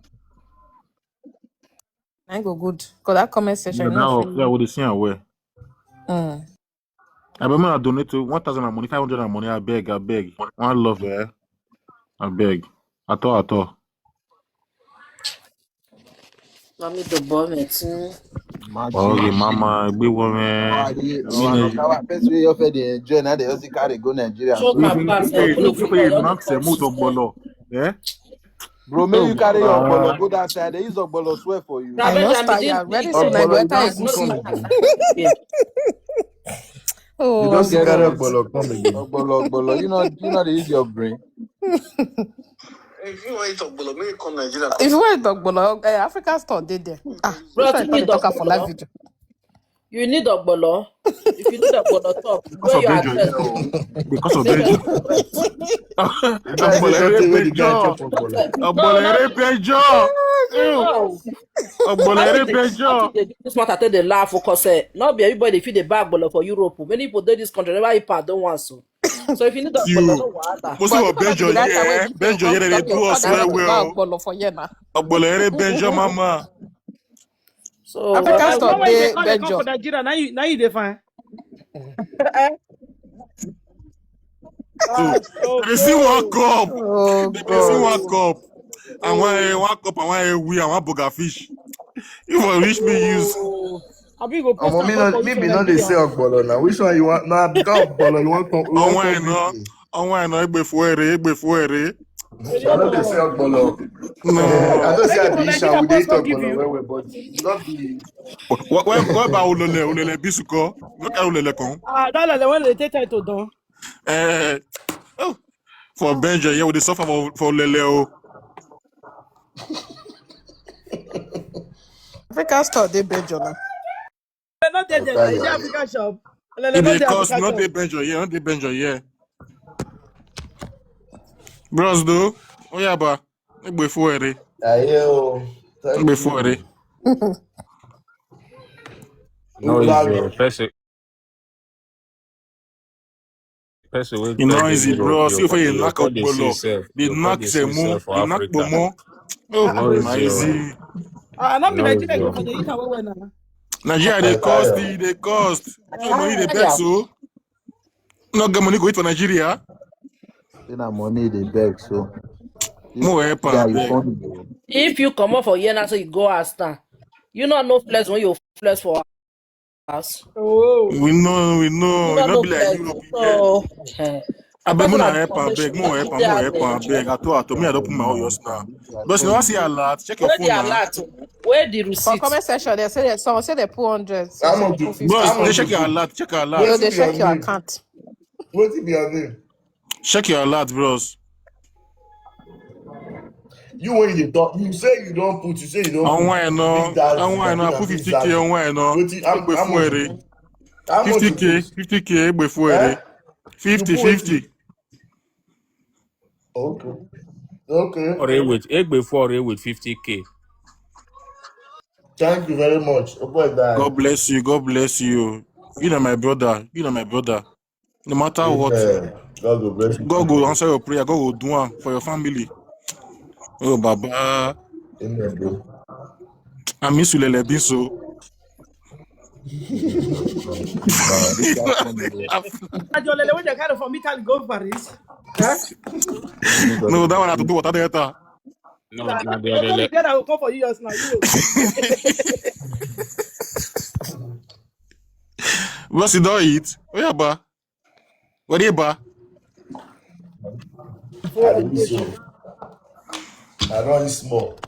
I go good. Cause that comment Yeah, section, you know, now, feel yeah, me. With the same way. Mm. I remember I donate to one thousand money, five hundred money. I beg, I beg. One love, eh? I beg. At all, at all. Mami the boy me too. Oh, the imagine. mama, big woman. Our the our Nakawa person wey you fit dey enjoy now they also carry go Nigeria. Show So my If you pass if you and if look you for if you all the knock some cops. Ogbolo, eh? bro, make Oh, you carry your uh, Ogbolo go that side. They use Ogbolo swear for you. Now I know Benjamin star, did you are ready did to say like Ogbolo when no time is go no see. coming. no again. Oh, You don't see God. carry Of Ogbolo come again. Ogbolo, Ogbolo, you know, you know they use your brain. If you want to talk Ogbolo, uh, African store dey there. Ah, bro, I can't talk for live video. You need Ogbolo. If you need Ogbolo, talk. Because of Benjo, you know. Because of Benjo. Ogbolo ere Benjo. Ogbolo ere Benjo. Ew. Ogbolo ere Benjo. This matter take dey laugh because eh, not be everybody fit dey buy Ogbolo for Europe. Many people dey this country never eat pardon once. So so if you need Ogbolo, no wahala. Most of Benjo here, Benjo here they do us well well. Ogbolo ere Benjo mama. So African store dey Benjo. Nigeria, now you now you define. So they see one cup. Oh, they see one cup. And one eh, one cup and one eh, we and one burger fish. You for reach me use. Abi go post. Omo, me no, me be no dey say Ogbolo now. Which one you want? Now because Ogbolo you want come. On wine no, on wine no. Egbe fuere, egbe fuere. I no dey say Ogbolo. No. I don't say I be Isha. We dey talk Ogbolo well well, but not be. What what what about ulele ulele bisuko? What kind ulele come? Ah, that is the one they take title down. Eh, oh, for Benjo, yeah, we dey suffer for for ulele o. African store dey Belgium now. They no dey there. They dey African shop. They If no they dey cost, African not they shop. Benjo here, not they Benjo here. Bros, do. Oh yeah, ba. Egbe fuere. Ayo. Thank Egbe fuere. you. No Ugbami. easy. Person, person will You know, beg easy, you, bro. you, See if you you knock call up the see bolo. self. They You call knock the them see more. self for They knock Africa. bomo. Oh, No easy. my easy. Ah, not be No Nigeria easy. go for the eat away now. Nigeria, they cost. They, they cost. No money, they beg so. No get money go eat for Nigeria. Say na money they beg so. More help Yeah, and you beg. funny. If you come up for here now, so you go house now. You not no flex when you flex for house. Oh. We know, we know. You It not not no be like flex. Europe here. So, eh, I beg person more that help and information beg, more for help and Nigeria more help there. And beg. I told, I told me I don't put my oil now. Because you know, see alert. Check your Where the phone now. Alert? Where the For receipt? Comment section, they say that some say they put hundred, some How say much they you put fifty. Bros, how they much check you your do? alert. Check your You alert. know, What they if you are check your new? account. What if you are new? Check your alert, bros. You when you talk, you say you don't put, you say you don't On put why no? big that On why no? I that put big fifty K that. on why no? Wait, how, Egbe how much you fuere. put? How much you fifty K, put? fifty K, egbe Eh? fuere. You fifty, put wait. fifty. Okay. Okay. Or a with Egbe for a with fifty K. Thank you very much. Oh boy, die. God bless you. God bless you. You know my brother. You know my brother. No matter what, Amen. God will bless you. God go answer your prayer. God go do one for your family. Oh, Baba. Amen, bro. I miss you, Lele Binso. Nah, this guy funny, bro. Ajolele, when they carry from Italy go Paris. Eh? This No, one that one is have to do what other. No, That na the they come other. together, will come for U S now. You. What's it don't eat? Oh yeah, ba. What do you ba? I dey miss you. I don't eat small.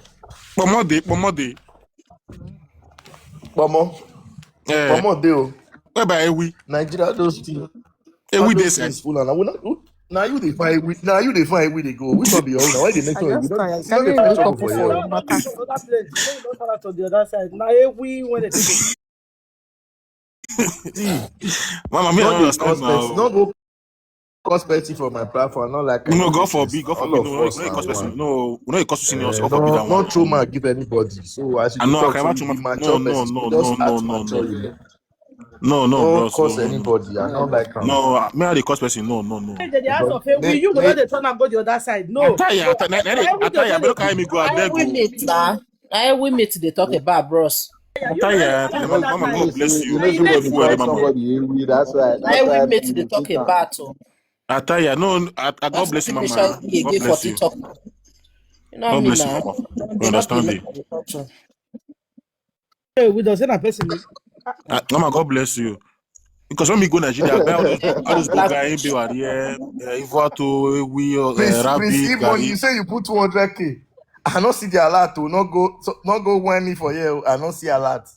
Pomode, pomode. Pomo. Eh, Pomo dey o. where by we? Nigeria those things. Eh, All we dey those side. things full and we not now you dey find we now you dey find we dey go. We not be all now. Why dey make I sure we just don't tired. we not Can dey you find wake trouble up for for here? your matter? Another place. When you don't turn out on the other side. Now every when they take See, Mama, me I no don't dey understand cause person, no now. go cause person for my platform. Not like I No, no God fit forbid, list. God All forbid. of No, no, us no, na cause person. one. No, we no cause person else. Eh, God forbid no, that no one. throw my give anybody. So as you I dey know I talk, can so imagine. you be No, mature no, person. no, You no, just no, act no, maturely. no. No, no, No bros. No, cause no, no. anybody. I don't like am. No, uh, me I dey cause person. No, no, no. They dey ask But of hey, make you go not make dey turn and go the other side. I No. tell you, I No. tell, na, na, Why I would they tell you, I say better they carry me go. I I beg will you. meet now. I will meet they talk about, bros. I tell you, I tell you, You know, Mama, you know, God say bless you you. know, Egbe somebody fuere, cause Mama. Somebody angry. That's why. I That's will why meet you they dey talk take am. about. Oh. I tell you, no, I, I God That's bless you, the Mama. question you God give for bless you. TikTok. You know God me bless you, now. Mama. Don't You dey not be understand mad it. at the culture. Hey, we don't say that person. Uh, Mama, God bless you. Because when we go Nigeria, I buy all those, all those Black burger, eh, Bewarie, eh, Ivoato, we, uh, Prince, Prince Arabic, Ibon, Gari. You say you put two hundred K. I no see the alert o. No go, so, no go whine me for here o. I no see alert.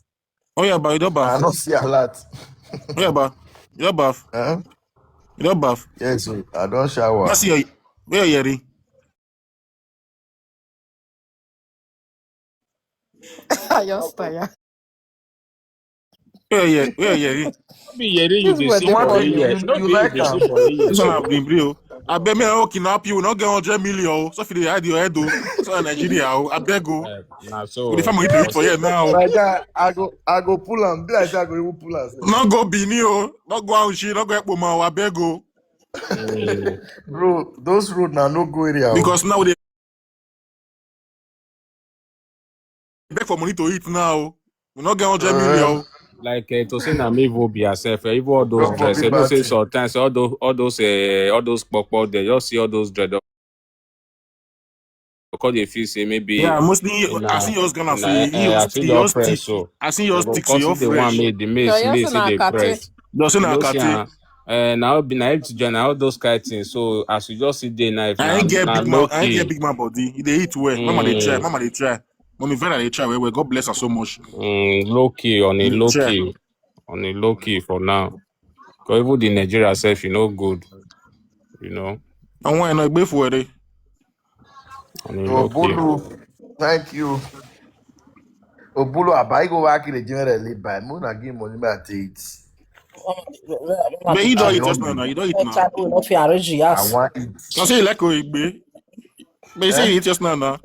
Oh yeah, but you don't I baff. No see alert. Oh yeah, but you don't baff. Huh? You don't baff. Yes, o. I don't shower. That's your, where you hearing? I just tired. Where you, where you hearing? Be hearing you This dey was see the for point. You, here. you, No you be you like dey see am? for here. This one So have been real. I bet me I can help you. We not get hundred million. Oh. So if they hide your head, oh. So in Nigeria, oh. I beg, oh. uh, na We so the family to eat for here now. My guy, I go, I go pull am. Be like say I go even pull am. Sef. Not go Bini, oh. Not go Auchi, not go Ekpoma, oh. I beg, oh. mm, Bro, those road na no go area. O. Because now they beg for money to eat now. We not get hundred million. Uh, Oh. like uh, to say na me even be herself. Uh, even all those God dress. forbid You know, bad say thing. Sometimes all those, all those, uh, all those pop up there. Just see all those dread. Because they feel say maybe Yeah, mostly in I see a, yours gonna in say a, he uh, I was feel he your was press. thick. So I see they yours go thick, come so see you're the one fresh. made the mace, Your mace yes see na the Kate. press. Just in You a know, see, Kate. uh, uh, now be na it join all those kind things. So as you just see day night I now, ain't get na big man. low I ain't get key. big man body. He dey eat well. Mama dey try. Mm, Mama dey try. Mommy Vera dey try. Well, well. God bless her so much. mm, low key on a Dey low try. Key, on a low key for now. Cause even the Nigeria self, you know, good. You know, And why not be for it? on a So low key. Bolu, thank you. Obulo Abai go back in the general late by. Mona give money, my take. But he don't eat just now. He don't eat now. Child wey no fit arrange the I house. want it. I say you like Oigbe. But you say you eat just now now.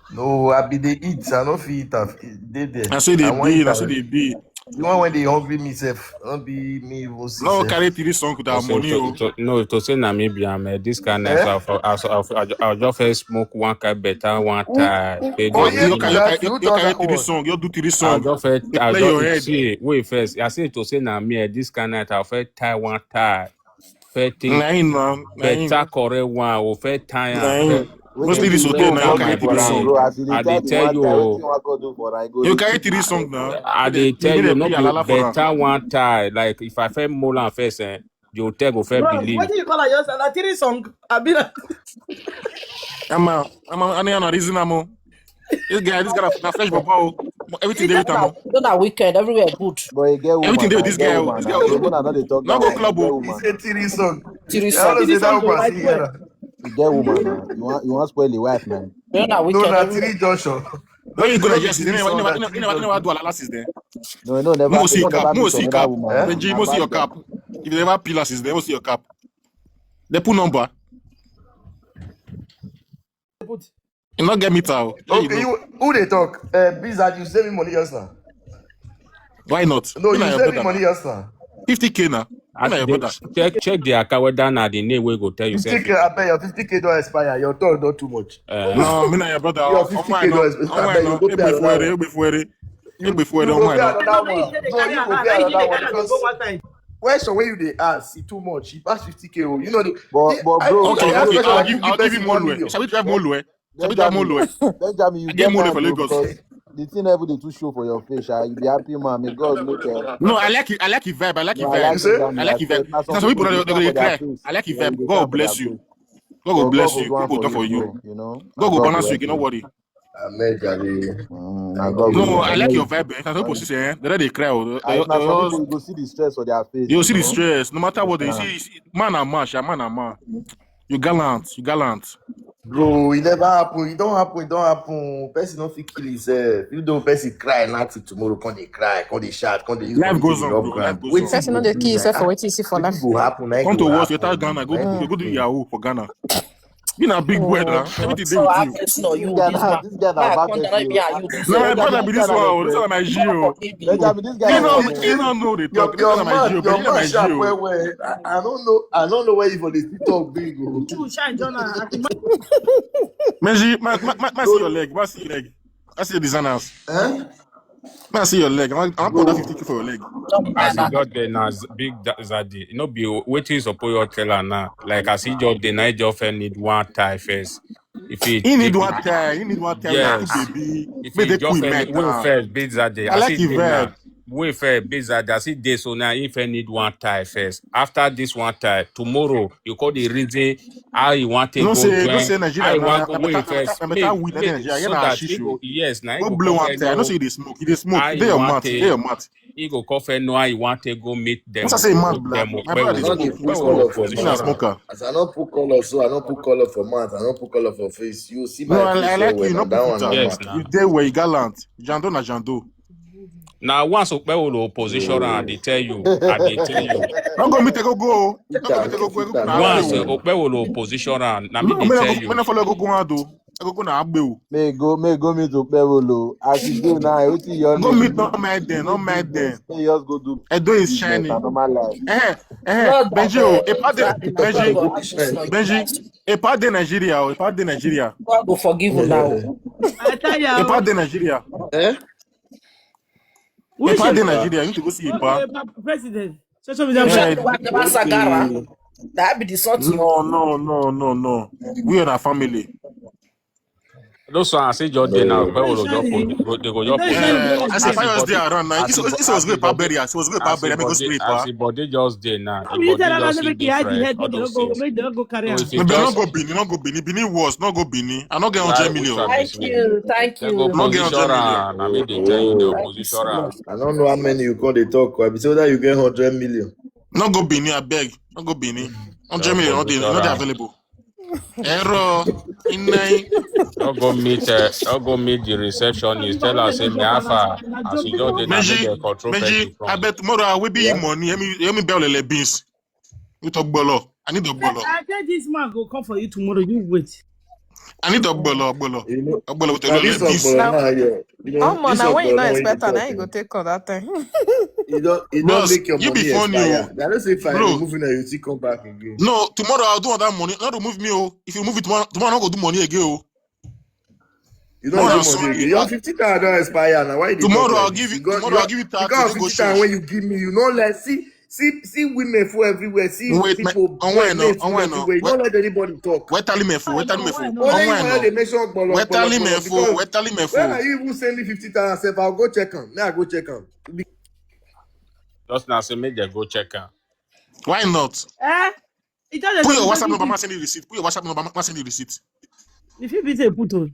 No, I be the eat. I no fit eat. Am. Dey there. I say they I want be. it. I say they be. The one when they hungry me self, don't be me even see No self. Carry three song with our So money. to, Oh. to, no, to say na me be am. Eh, this kind of Eh? so I, I, I, I, I just first smoke one kind better one time. Pay Oh, the you bill. can that, you You talk carry that three one. Song. You do three I song. Just first, They I play your just head. See. Wait first. I say to say na me. Eh, this kind of I first tie one tie. First thing Nah, him now. Nah, him. Better correct one. Or first tie Nah, am. him. First, Mostly this no hotel now. You come carry my three brain. song. Bro, as you dey I tie dey the tell one you. tie, Oh, wetin you wan go do for am? Go You do carry am. Three song now. I They dey they tell need you, to no pay be alala for am. better one tie. Like if I first mold am first, eh, the hotel go first Bro, believe. What do you call it? Yours? Na three song. I be like, I'm a, I'm a, I'm a reason I'm a. This guy, this guy, na fresh baba. Oh. Everything dey with am. Oh. No, na weekend, everywhere good. But e get woman. Everything dey with E this get guy. Oh. Woman. This guy Na go woman I no dey talk. No That go one. Club. E get Oh. Woman. He say three song. Three I song. don't say Three that song go woman like see well. here. E get woman now. You want you want spoil the wife, man. No, na No, weekend, na everywhere. Three Joshua. No, you go No like be Yes. You three never, you song, never, na you Three never, you never Joshua. do alala since then. No, no, never. Mo see No, cap. never Mo meet see another cap. woman. Benji, Na mo see man your be am. Cap. If you never peel us since then, mo see your cap. They put number. Put. You not get me towel. Okay, you who they talk? Uh, Bizard, you save me money just now. Why not? No, You you na your save me brother money now. Just now. Fifty K now. You As na your they brother. check check the account whether na the name wey go tell you say Fifty K, I bet your fifty K don't expire. Your turn not too much. Uh, No, me na your brother. Your Oh, fifty my K no. don't expire. Oh, I my bet no. you go Hey, pay another before, one. hey, before, hey, You, before, you oh, go my pay no. Another one. No, you go pay another one because One time. question when you dey ask, e too much. E pass fifty K. Oh. You know the. But the but I, bro, Okay, I okay. ask I'll question give, you I'll pay give him me one Molue. million. Shall we drive Molue? Shall we drive Benjamin, Molue? Benjamin, you I give get Molue that for bro, Lagos. Because the thing every day too show for your face. Ah, you be happy man. May God make uh, No, I like it. I like the vibe. I like the no, I vibe. like You say? Benjamin. I like I the said, vibe. na some Some people people they, dey they, cry they for their cry. Face. I like the Yeah, you vibe. dey God cry for their bless you. Face. God will But bless God go you. do one God will for do for you, you. Bro, you know. God Na will God balance go you. help You no you. Worry. Amen, Jare. Mm, na God go No, help I you. like When your you vibe. Eh. Some people when see say eh, they dey cry. Oh, I, they, na they some all people you go see the stress for their face. you see You the know. Stress. No matter what they Yeah. see, man and man, sha, man and man. You gallant, you gallant. Bro, it never happen. It don't happen. It don't happen. Person no fit kill himself. You don't person cry nothing tomorrow. Come they cry. Come they shout. Come they use Life money goes take on, drop bro. Life ground. Goes Wait on. till Person no go dey do kill like himself for ah, wetin you see for wetin life. go happen. Na Come it to go worse, you tell happen. Ghana. Go, Like go, go do hmm. Yahoo for Ghana. You na big word Oh, now. Everything dey so with I you. face no This you guy this now, man. this guy Ma now bad come down person. be Oh. and you Ah, this No, your my Benjamin, brother be this this guy one. na Oh, this friend. one na my G O. Benjamin, this guy He na no, friend. he no know the Your, talk. This your one na my mouth, G O. your This one na mouth my sharp G O. well well. I, I don't know. I don't know where you for this talk big. Oh. True, shine, John. I think Meji, ma, ma, ma, ma see No, your leg. Ma see your leg. I see the designers. Eh? Ma see your leg. I want, I want put that Bro, fifty K for your leg. As he just dey now, z- big da- Zaddy. No be wetin you suppose your tell her now. Like as he just dey now, he just first need one tie first. If he He need if one tie. He need one tie. He yes, baby. if Make he the just queen first met need, wey now. First big Zaddy. I As like he the dey now, vibe. Wey first big Zaddy. As he dey so now, he first need one tie first. After this one tie, tomorrow you call the reason how you want to No go say, no join, say how Nigeria you na want na go na wey better na first better na better make weed than make Nigeria. so Na that he ashishu. Go yes, now he Go go blow one confirm tie. I know know say you dey smoke. You dey smoke. how Dey you your want mouth. Dey your to mouth. He go confirm know how you want to go meet them. Once I say mad Meet black, them. my brother Okpero dey will smoke. Okpero Okpero will will. This na position am. Smoker. As I don't put color, so I don't put color for mouth. I don't put color for face. You see No, my I, I face well like you. well. You Now no that put one it na out. Yes, mad. now. You dey where you gallant. Jando na Jando. Now once Okpero will position am, I Oh. dey tell you, I dey tell you. No go meet go go. No go Peter, meet go go. Go Peter, na no Once Agbeo. uh, go. Okpero will position am, na me No, dey me no tell go. Me you. no follow go go Ado. I go go na Agbeo. May go, may go meet Okpewolo. As you do now, wetin you Go only meet do? No Mind Them. No Leave Mind Them. business. May you just go do Edo is business shining. And normal life. Eh, eh, Lord Benji o, abeg, Epade, Zaddy, God Benji, go issue for you Benji, life. Epade Nigeria o, Epade Nigeria. God go forgive una o. I tell you, Epade Nigeria. Eh? Which Epade is Nigeria. You need to go see which Epa. is president? Social media. Social Eh, media never sagara. Okay. That be the something. No, no, no, no, no. We are a family. Those one I say just dey now, No. Okpero will just Socially, put, go- they go you just know, put you there. know, Eh, you as As if the I was body, there around now. as It the was, bo- it was as great the Paberi. body, It was great as the Paberi. Make us body, great as Pa. the body just dey now, How the many tell body her just say see make you hide the different. head, All make they those no go, things. make they no go carry No, am? but no go Benin, no go Benin. Benin was no go Benin. I no get Why hundred which million. one be Thank small? you, thank They go you. No get position hundred million. am, na me dey tell you, they go position am. I don't know how many you come dey talk. I be say whether you get hundred million. No go Benin, I beg. No go Benin. They Hundred go million, no dey, position no dey am. Available. Error. In nine. Don't go meet uh, don't go meet the receptionist. Tell her say me alpha. As you just did that, make Meji, dem control Meji, person I from. bet tomorrow I will be Yeah. money. Let me let me bell the beans. You talk bolo. I need a bolo. I tell this man go come for you tomorrow. You wait. I need a bolo, bolo. You know, A bolo with a now lot this of beans. Okporo now, yeah. You know, Omo, this now when you Okporo not now, when you expect dey am, now talk, you go eh, take call that time. you don't, you don't Bros, make your you be money funny, expire. oh. I don't say if I Bro. remove it now, you still come back again. No, tomorrow I'll do all that money. Not remove me, oh. If you remove it tomorrow, tomorrow I'll go do money again, oh. You Tomorrow don't I'll do sue money you. again. Your fifty thousand don't expire now. Why you dey talk Tomorrow like I'll this? give you. You got, you Tomorrow I'll got, give you you thirty. got Take go fifty thousand church. When you give me, you know, like, see, see, see women for everywhere. See Wait, my, people, on men, why no? men On full why no? everywhere. You Wait, don't let anybody talk. wait, tell me for. Wait, tell me No, for. why On no? Only why you when no? they mention gbolo, Wait, tell gbolo, me gbolo, for. Wait, because tell me when are for. you even sending fifty thousand sef? I'll go check am. Now I go check am. Just now say make dem go check am. Why not? Eh? It just Put dey your WhatsApp make number. it. Ma send the receipt. Put your WhatsApp number. Ma send the receipt. If you be say put on.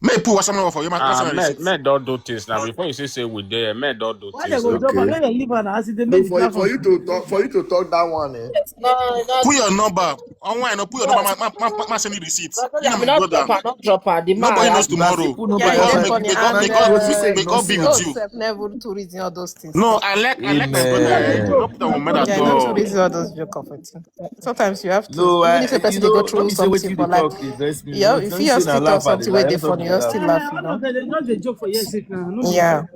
May put WhatsApp number for you. Ma Ah, send the men, receipt. Men don't do things now. Before you say say we there, men don't do Why they things go now. drop am? Okay. Make dem leave am as e dey No, make the for you, for platform. you to talk, for you to talk that one, eh? No, no, Put your number. On why no? Put your number. Ma, ma, ma, ma, ma send the receipt. Brother, You I know will me not brother. drop her, not drop her. The man Nobody I knows have Una tomorrow. see put no Yeah, buy you God dey am. make funny. may God Una may see Another God put may say no God be see. with Those you. Sef never to reason all those things. No, I like I like my brother. Eh. Amen. Not put on matter at Yeah, not to all. reason all those joke of it. Sometimes you have to. No, Even I, if a you person dey go know, through let me say what something you for dey life. Talk, dey vex me. Yeah, No, if no you say just na still talk laugh at something the wey life. Dey That's what funny, I you laugh. still Ah, laugh, you all know. of them dey just dey joke for here sake now. No be Yeah. joke.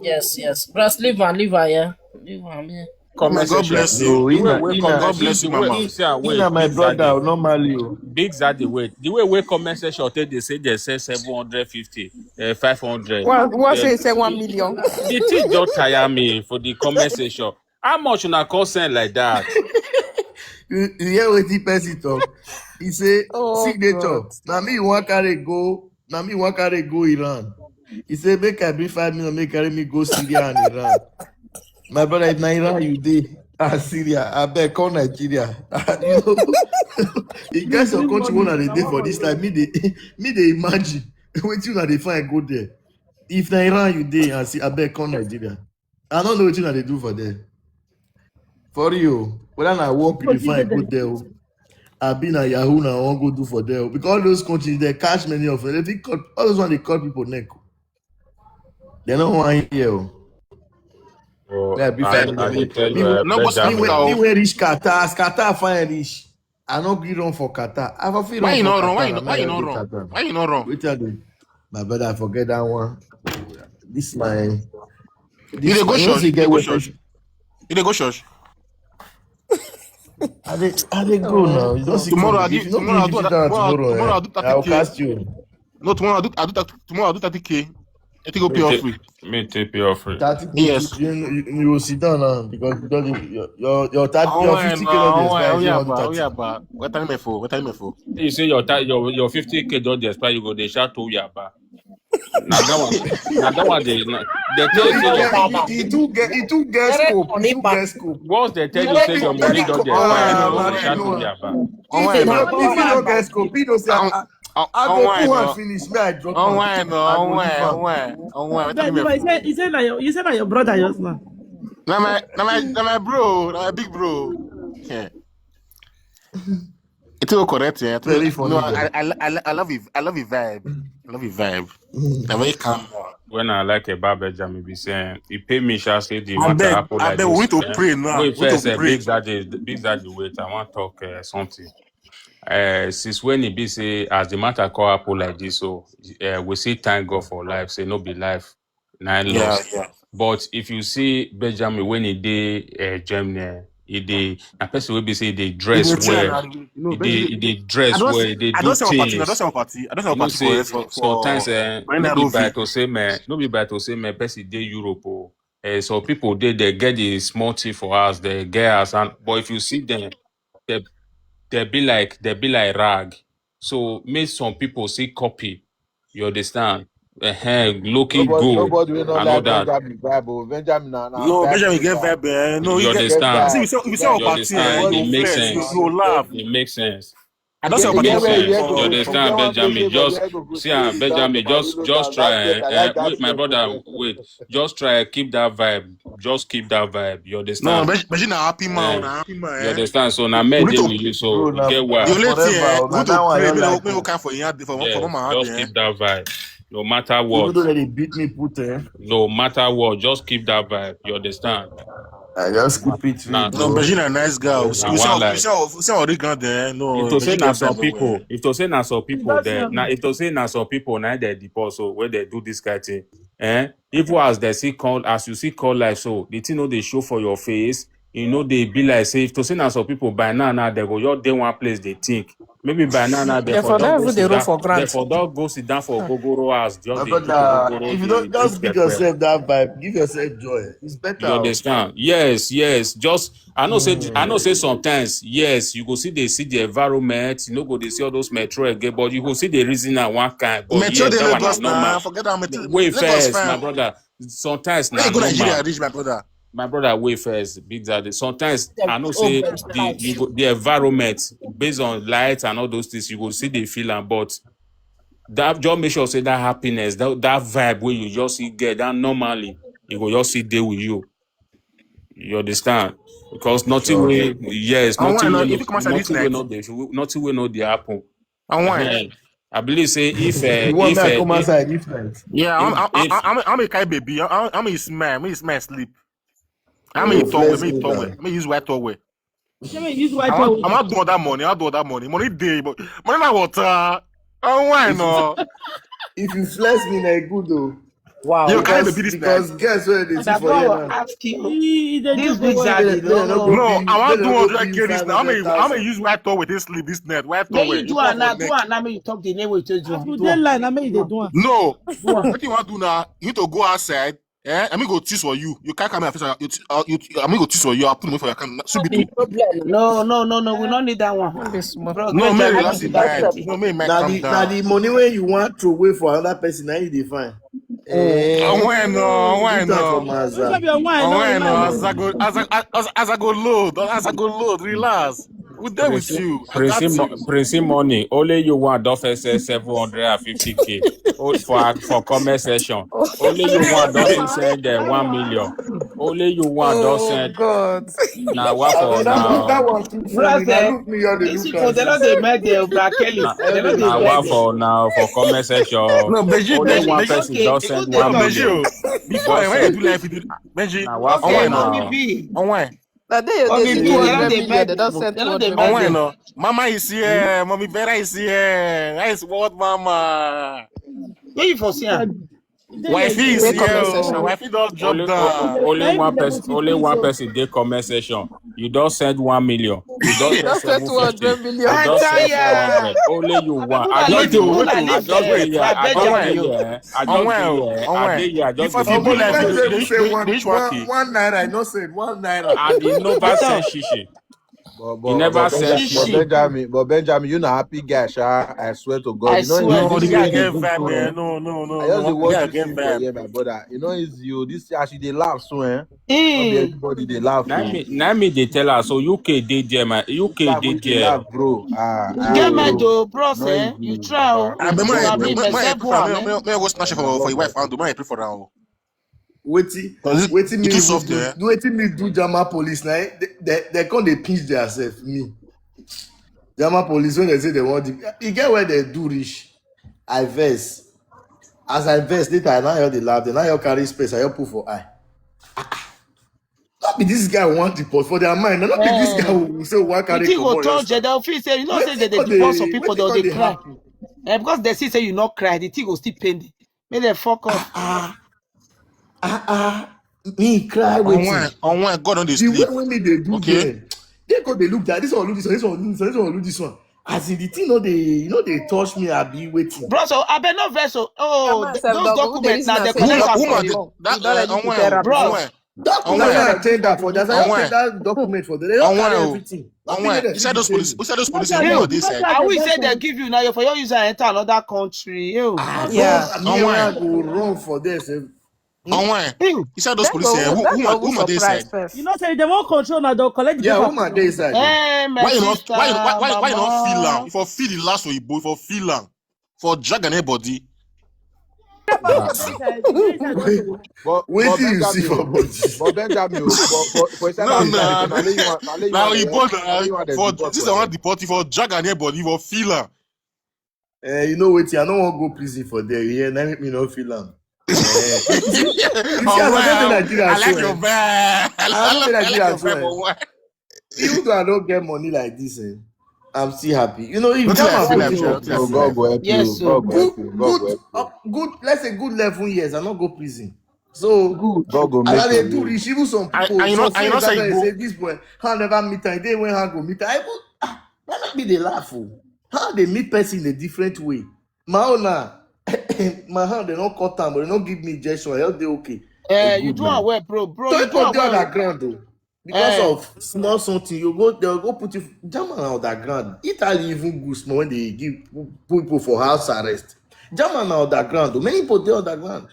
Yes, yes. Bros, leave her, leave her, yeah. Leave her, yeah. May Common God section. bless you. No, The he way na, wey he na, comment God bless you, the way mama. he say ah, he wait, na my Big brother, Daddy, normally. Oh. Big Daddy, wait. The way wey comment section take dey say they sell seven hundred fifty, uh, five hundred. What what Uh, say say one million? The thing just tire me for the comment section. How much una come send like that? You, you hear what the person talk? He say Oh signature. God. Now me you want carry go. Now me you want carry go Iran. He say make I bring five million, make carry me go Syria and Iran. My brother, if na Iran you dey and Syria, I beg call Nigeria. You know, in case your country one dey dey for this time, me dey me dey imagine wetin una dey find go there. If na Iran you dey and see, I beg call Nigeria. I don't know wetin una dey do for there. For you, whether na work you dey find go there, oh. I be na Yahoo na wan go do for there, oh. Because all those countries they catch many of them. They fit cut all those one they cut people neck. They no wan hear. Oh. Oh, Like be I, five I million. dey tell Me you, wey uh, No go me speak Benjamin. wey Africa. me wey reach Qatar, as Qatar fine reach. I no gree run for Qatar. I for fit Why run you for not run? Why Qatar, you na not, me why I you run not go run? Qatar. Why you not run? Wait till I do. My brother, I forget that one. This my You this dey go my you know church? say You dey get go wait church? You dey go church? I dey I dey go now. You don't see Tomorrow come. I If give you don't tomorrow I give do fifty that. thousand Tomorrow, tomorrow, tomorrow eh, I do I will thirty K. cast you. No, tomorrow I do I do that tomorrow I do thirty K. I think go Me pay off take free. Me take pay off free. Thirty K. Yes. You, you, you will sit down now because you don't your your your thirty your Onwe fifty K no, don dey onwe expire. You want oyaba, thirty. Oyaba. What time for? What time for? You say your ti- your your fifty K don dey expire, you go dey shout Oyaba. Na that one, na that one dey. Na, they No, tell you he say your get he, he too get he too get scope. He too get scope. Once they tell you Very say your cope. Money Very don cope. dey expire, you Ah, go man, dey I shout know. Oyaba. If you no if you no get scope, he no say I, I go put one finish. Me I drop am. Onwe no, I go onwe, leave am. onwe, onwe. What But time you might for? say, you say that your, you say that your brother just now. Na my, na my, na my bro, na my big bro. Yeah. It's all correct, yeah. Very funny No, guy. I, I, I, I love it. I love it vibe. I love it vibe. Mm. A very calm one. When I like about Benjamin be saying, he pay me sha say the I matter beg, happen I like beg, we need this. to Eh? pray now. Wait We need first, to eh, pray. Big Daddy, Big Daddy, wait, I want talk uh, something. Uh, since when he be say as the matter come happen like this, so uh, we say thank God for life. Say no be life, nine Yeah, lost. yeah. But if you see Benjamin when he dey uh, Germany, he dey a person will be say he dey You dress go tell well. her, you know, He dey he Benjamin. dey I dress don't well. say, He dey I do don't say party. I things. Don't say party. I don't say You know party for say for for sometimes uh, when no be by Nairobi. To say man, no be by To say man, person dey Europe oh. Uh, some people dey they get the small thing for us, they get us and but if you see them, they they be like they be like rag. So make some people see copy. You understand? Uh-huh, looking Nobody, good nobody will not and all like that. Benjamin vibe. Oh. Benjamin na na No, vibe Benjamin be get that. vibe. Eh? No, he You get. Get understand? See, vibe. we saw, we saw You our party. understand? Eh? It You makes flex, you, sense. You laugh. It makes sense. I don't say Yeah, open yeah, this where thing. you Understand? go You from understand, one place Benjamin? to Just another, go see, go ah, sit down Benjamin. for Just Arulo just down try. there. I Eh, like that wait, my place. I brother. like that Wait, place. just try, keep that vibe. Just keep that vibe. You No, understand? Benji, Benji na happy man, Eh, na happy man. you Eh? understand? So now We men need deal to with you. So Bro, you na get the why? only thing forever. we Oh, na need to that one I pray. Make don't we like. make we come for here for for Yes, my hand. just Eh? keep that vibe. No matter Even what, though they beat me, put eh. No matter what, just keep that vibe. You understand? I just keep it Nah, real, No, bro. Benji na nice guy. We Nah, we see one our we life. see our we see our Oregon there. If No, Benji to say get na bad some for people, where. if to say na some people there, now if to say na some people now they deport so where they do this kind thing, eh? If was they see call as you see call life so the thing no they show for your face. You know they be like say if to say na some people by now now they go your day one place they think maybe by now now they They for for don't don't go even sit dey roll down for they ground. For don't go sit down for Hmm. gogoro house just My they drink brother, gogoro if you they don't drink just give pepper. Yourself that vibe, give yourself joy. It's You better. Oh. Understand? Yes, yes. Just I know say I know say Hmm. Sometimes yes, you go see they see the environment, you know, go they see all those metro again, but you go see the reason and one kind. But Metro yes, de that one is Lagos now. Normal. Forget that Metro. Wait Lagos first, my fine. Brother. Sometimes When na you go Nigeria, Normal. Reach my brother. My brother, wait first, big daddy. Sometimes I know say the you go, the environment based on light and all those things, you go see the feeling, but that just make sure say that happiness, that, that vibe where you just see get that normally, you go just see there with you. You understand? Because nothing Sure. Will yes, And nothing why will not? If not you come outside this nothing will night, not the nothing will not the happen. And why? Eh, I believe say if uh, You want if me to uh, come if outside this night? Yeah, I'm if I'm I'm if I'm I'm a kind baby. I'm I'm a smile. Me smile sleep. I'm a Oh, towel. flex Me me towel. down. Me use white towel. Let me use white I'm not towel. I'm not doing that money. I do that money. Money day, but money not water. And why If you no? if you flex me, na good though. Wow. You carry the Because be this night. Because guess where they see That's for what I here will now. Ask you. He, he dey This do big for daddy, They they no no. go No, be I they want no two go hundred be K this five now. I'm a hundred I'm a thousand. Use white towel with this sleep this night. White Then towel. you do Look one am now. for Do neck. Am now. Make you talk the name wey you take do As am. we Do dey am. line, na me you dey Do am. do am. No. Do am. What you want to do now? You to go outside. Eh? I mean go tease for you. You can't come here. You, you, you, I mean go tease for you. I'll put money for your account. So be two. No, no, no, no. We don't need that one. This small. Bro, No, Benji, me we don't relax need it, that man. thing. No, me, man, Now calm the now down. The money when you want to wait for another person, now you define. Eh, Oh, when no, when Put am for no, my Don't Zan. be a wine, oh, no when no. lie. As I go, as I, as, as I go load, as I go load, relax. We there with Prince you. I Prince got Mo- you. Prince Money. Only you want don first send seven hundred and fifty k. Oh, for for comment section. Only you want don first send uh, one million. Only you want don Oh send. God. Now what I for mean, that one, that now? one too Bros, funny. Now eh? Look me, you dey These look people, at they don't this. dey make the Obra Kelly. Now, They don't dey now make what the. For now for comment section? No, Benji, Only Benji, one It's person okay. just Even send the one no, talk. Benji, million. oh. Before Just I when you send. do life, you do Benji. Now what Okay, for Onwe, Mommy now? B. Onwe, That day your Mommy day B, dey they every don't dey million, make. they don't They send don't dey two hundred make Onwe million. them. no. Mama is here. Mommy Vera is here. Nice word, Mama. Where you for see am? Wifey is Make comment here. Oh. section. Wifey don't jump Only o- down. only Nine one million person, to only please one so. Person dey comment section. You don send one million. You don send Just send seven two hundred fifty. You million. don send four Ataya. hundred. Only you Who want. I na just Wait, leave? dey oh, Who wait, na oh. I leave just dey here? here. Na I just Benjamin dey o. here. I just dey Onwe, oh, here. I dey Onwe. here. I just Before dey you do here. life, If you you do- don't you even do- say you do- one, you do one, Ishwaki. One naira, I not send one naira. I dey never send But, but, shishi. Benjamin, but, but, but He never send Benjamin, shishi. But Benjamin, you na happy guy, sha. I swear to God, I you know swear. No, you the dey guy do get good vibe, for man. him. No, no, no, I just no. dey The watch guy you get sing for vibe. here, my brother. You know, it's you. This year she dey laugh so, eh? Not be Mm. everybody dey laugh. Na Oh. me, na me dey tell her. So U K dey there, my U K That dey we dey there. Laugh, bro. Ah, You ah, get my bro. dough, bros, No eh? You easy, try, oh. bro. I be You my are me, my myself, my one, eh? my my go smash it for for your wife. I do my pray for her. Oh. Wetin, Cause it, wetin it me too even soft, do, eh? do wetin me do Jama police now? Eh? They, they, they come dey pinch themselves. Me, Jama police when they say they want the, you get where they do reach. I vex. As I vex later, I now hear the laugh. They now hear carry space. I hear put for eye. Not be this guy want deport for their mind. Not be this guy Eh. who say one The carry thing go comot turn last je-, time. they'll feel say, you know, say Wetin they dey come deport some dey people, wetin they'll come dey dey cry. Happen? Eh, because they see say you not cry, the thing go still pain them. Make them fuck off. Ah ah ah ah. Me cry On wetin? Why? On why? God on the The way sleep. When me dey do Okay. Them, they go dey look that this one look this one, this one look this one, this one look this one. As in the thing no dey, you know they touch me. I be waiting. Bro, so I bet not vessel. Oh, Mama th- sef those don go. Who dey documents use now na they say collect Woman, am doctor for woman, you the- you. Don? You that don uh, ready on to why? therapy? Bros, On why? On Document why? na tender for. That's why On you why? tender document for them. They don On why? carry Oh, everything. Not on be why? there. Inside those police, inside those police, Not you that know yo, this not side. that I will they say get they for. Give you now. You for your user enter another country. Yo. Ah, Yeah. bro, I On mean, why? I go run for there. Sef. On when? Inside those police, eh, wo-, woman, woman dey inside. You know say dem wan control, na dem collect the paper. Yeah, woman dey inside. Eh, my sister, why you not, why you not, why, why, why you not feel am? If you feel the last oyibo, if you feel am, for drag anybody. But, but wetin you see for body? But Benjamin, but, but, but no, no, na oyibo na for this one deport, if you drag anybody, if you feel am. Eh, you know wetin? I no wan go prison for there. Yeah, na make me no feel am. Eh, you see, I no dey Nigeria, I like your vibe. I no dey Nigeria, so, eh. Even though I don't get money like this, eh, I'm still happy. You know, if that man put you on prison, God go help you. Yes, sir. God go help you. God go help you. Good, uh, good, let's say good eleven years, I no go prison. So, God go make you do rich. Even some people, I, I know, I know say this boy, how never meet am. They went how go meet am. I go, ah, that make me dey laugh. Oh. How they meet person in a different way? My own na, my hand, they don't cut am, but they don't give me injection. Health dey okay. Eh, you do am well, bro. Bro, you do am well. Underground, though. Because of small something, you go, they'll go put you, German na underground. Italy even good small when they give people for house arrest. German na underground, though. Many people dey underground.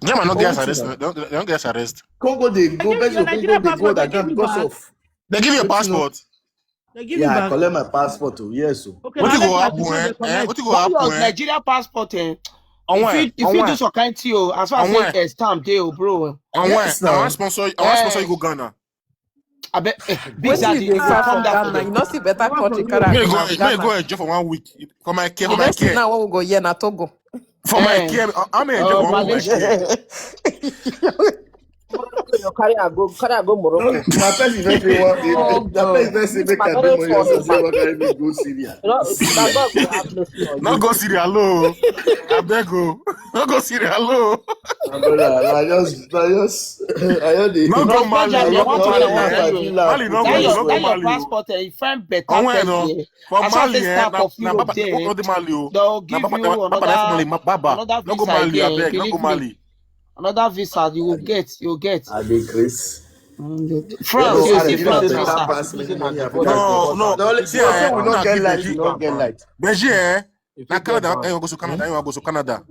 German no get arrest. They don't, they don't get arrest. Congo, they go, Congo, they go underground because of. They give you a passport. They give you back. Yeah, I collect my passport, oh, yes, oh. Okay, what go happen, eh? What go happen, eh? Nigeria passport, eh? On when? If you do some kind thing, oh, as far as say stamp dey, oh, bro. On when? I wan sponsor, I wan sponsor you go Ghana. I bet, eh, big daddy, you come down for Ghana. You no see better country, Ghana. May go enjoy for one week. For my care, for my care. Now we go here na Togo. For my care, I may enjoy for one week. You carry her go, carry her go Morocco. No, na person first say what? Na person first say make I do money. Also say what, carry me go Syria. No, na God go have mercy on you. No go Syria, hello. I beg you. No go Syria, hello. My brother, I just, I just, I just dey. No go Mali, no go Mali. Mali, no go Mali. That your passport, eh, you find better person. For Mali, eh, na Baba, no go Mali o. They'll give you another, another visa again, believe me. Another visa you will get, you will get. I dey craze. France, you see France visa. No, no. See, eh, we no get light, we no get light. Beji, eh? Na Canada, eh, go to Canada, eh, go to Canada.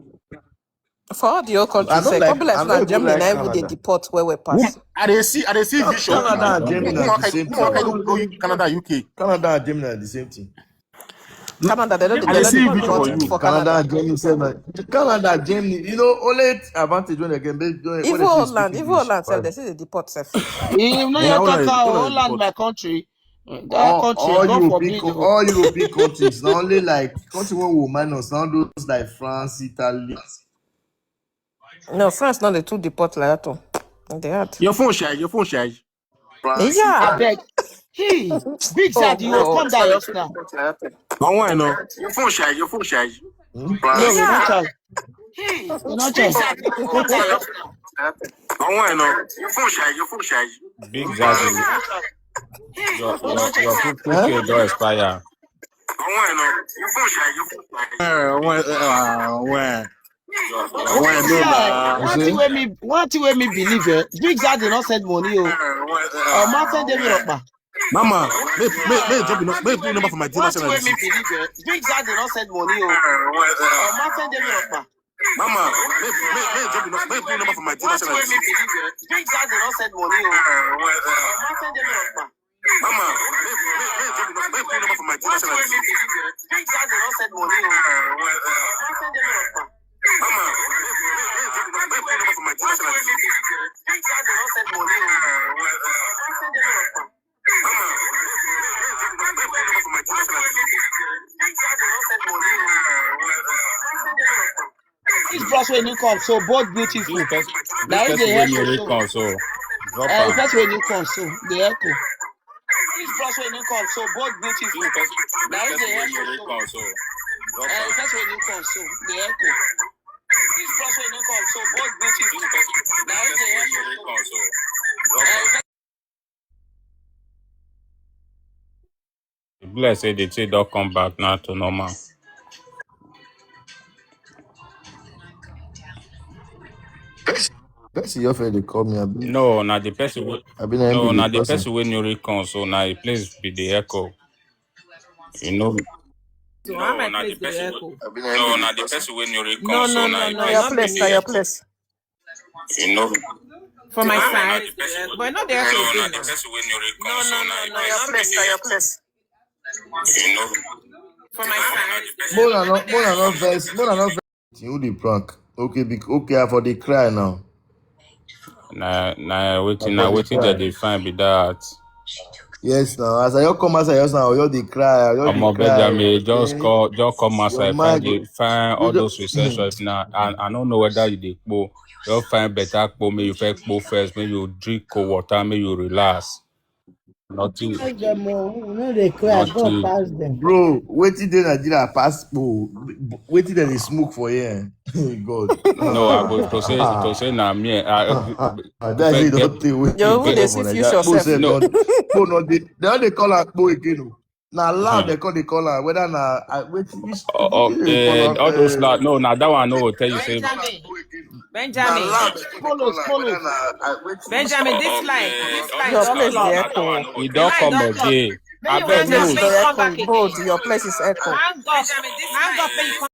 For all the whole countries, eh, like, come be like say na Germany na even dey deport where we pass. I dey see, I dey see vision. Canada and Germany na the same thing. Canada, U K. Canada and Germany na the same thing. Canada, they don't, they don't deport for Canada. Canada, Germany, sef na, Canada, Germany. You know, only advantage when they get, even Holland, even Holland sef, they say they deport sef. You know, you talk about Holland, my country. That country, God forbid. All European countries, not only like country wey we minus, not those like France, Italy. No, France no dey too deport like that o. They hard. Your phone shy, your phone shy. Yeah. I beg. Hey, big daddy, you come down just now. Don't worry, no. Your phone shy, your phone shy. No, we don't charge. Hey, we don't charge. Don't worry, no. Your phone shy, your phone shy. Big daddy. Your, your, your two K don expire. Don't worry, no. Your phone shy, your phone shy. Eh, when, eh, when. One thing wey me, one thing wey me believe, eh, Big Daddy no send money o. Oh, ma send me ropa. Mama, make, make, make drop the, make put number for my dealer. One thing wey me believe, eh, Big Daddy no send money o. Oh, ma send me ropa. Mama, make, make, make drop the, make put number for my dealer. One thing wey me believe, eh, Big Daddy no send money o. Oh, ma send me ropa. Mama, make, make, make drop the, make put number for my dealer. One thing wey me believe, eh, Big Daddy no send money o. Oh, ma send me ropa. This bros wey new come so bold beautiful. This person, this person wey new come so. Drop am. Eh, person wey new come so dey echo. This bros wey new come so bold beautiful. Na him dey echo so. Eh, person wey new come so dey echo. This bros wey new come so bold beautiful. Na him dey echo so. Eh, E be like say the thing don come back now to normal. Person, person your friend dey call me, abi? No, na the person wey, abi na him no, be na the person wey newly come, so na the place be the echo. You know. So how my place dey echo? Abi na him be the person wey newly come, so na the place be the echo. No, no, no, no, your place, na your place. You know, For my I side, the person but not the no, echo na again. the person wey no dey No, come so no, na no, the no, your person place, wey na dey your place. You know, For my side. Mona no, Mona no vex, Mona no vex. You dey prank. Okay, be, okay, I for dey cry now. na na I wetin na for dey wetin dem cry. dey find be that. Yes, now as I just come outside, just now, I just dey cry, I just dey Omo cry. Benjamin, just Eh? come just come Your outside, find mind the go. find all You those just, research. If na I, I don't know whether you dey kpo. Just find better kpo, make you first kpo first, make you drink cold water, make you relax. Nothing, Pass them all. No, they cry. God nothing. Pass them. Bro, wetin dey Nigeria pass, oh, wetin dem dey smoke for here? God. No, I go to say to say na me. I, Ah, ah, ah, that's it. get Don't take wetin You dey even come dey up see for future Nigeria. Kpo self. sef No, don, Kpo no dey. They don dey call am Kpo again. Oh. Na loud they call, they call am. Whether na, uh, wetin, which, uh, uh, wetin they call uh, am? all those Uh, loud. No, na that one. No, go tell you say Benjamin, na Benjamin, loud they call, they Follow, call am. follow. Whether na, uh, wetin, which Benjamin, this uh, light, uh, this all light Your those don place loud. dey Na block. that one. echo. No, go The tell light you. don Yes, block. the Come echo. back Bold, again. your place is echo. Hang up. Benjamin, this hang up. Make you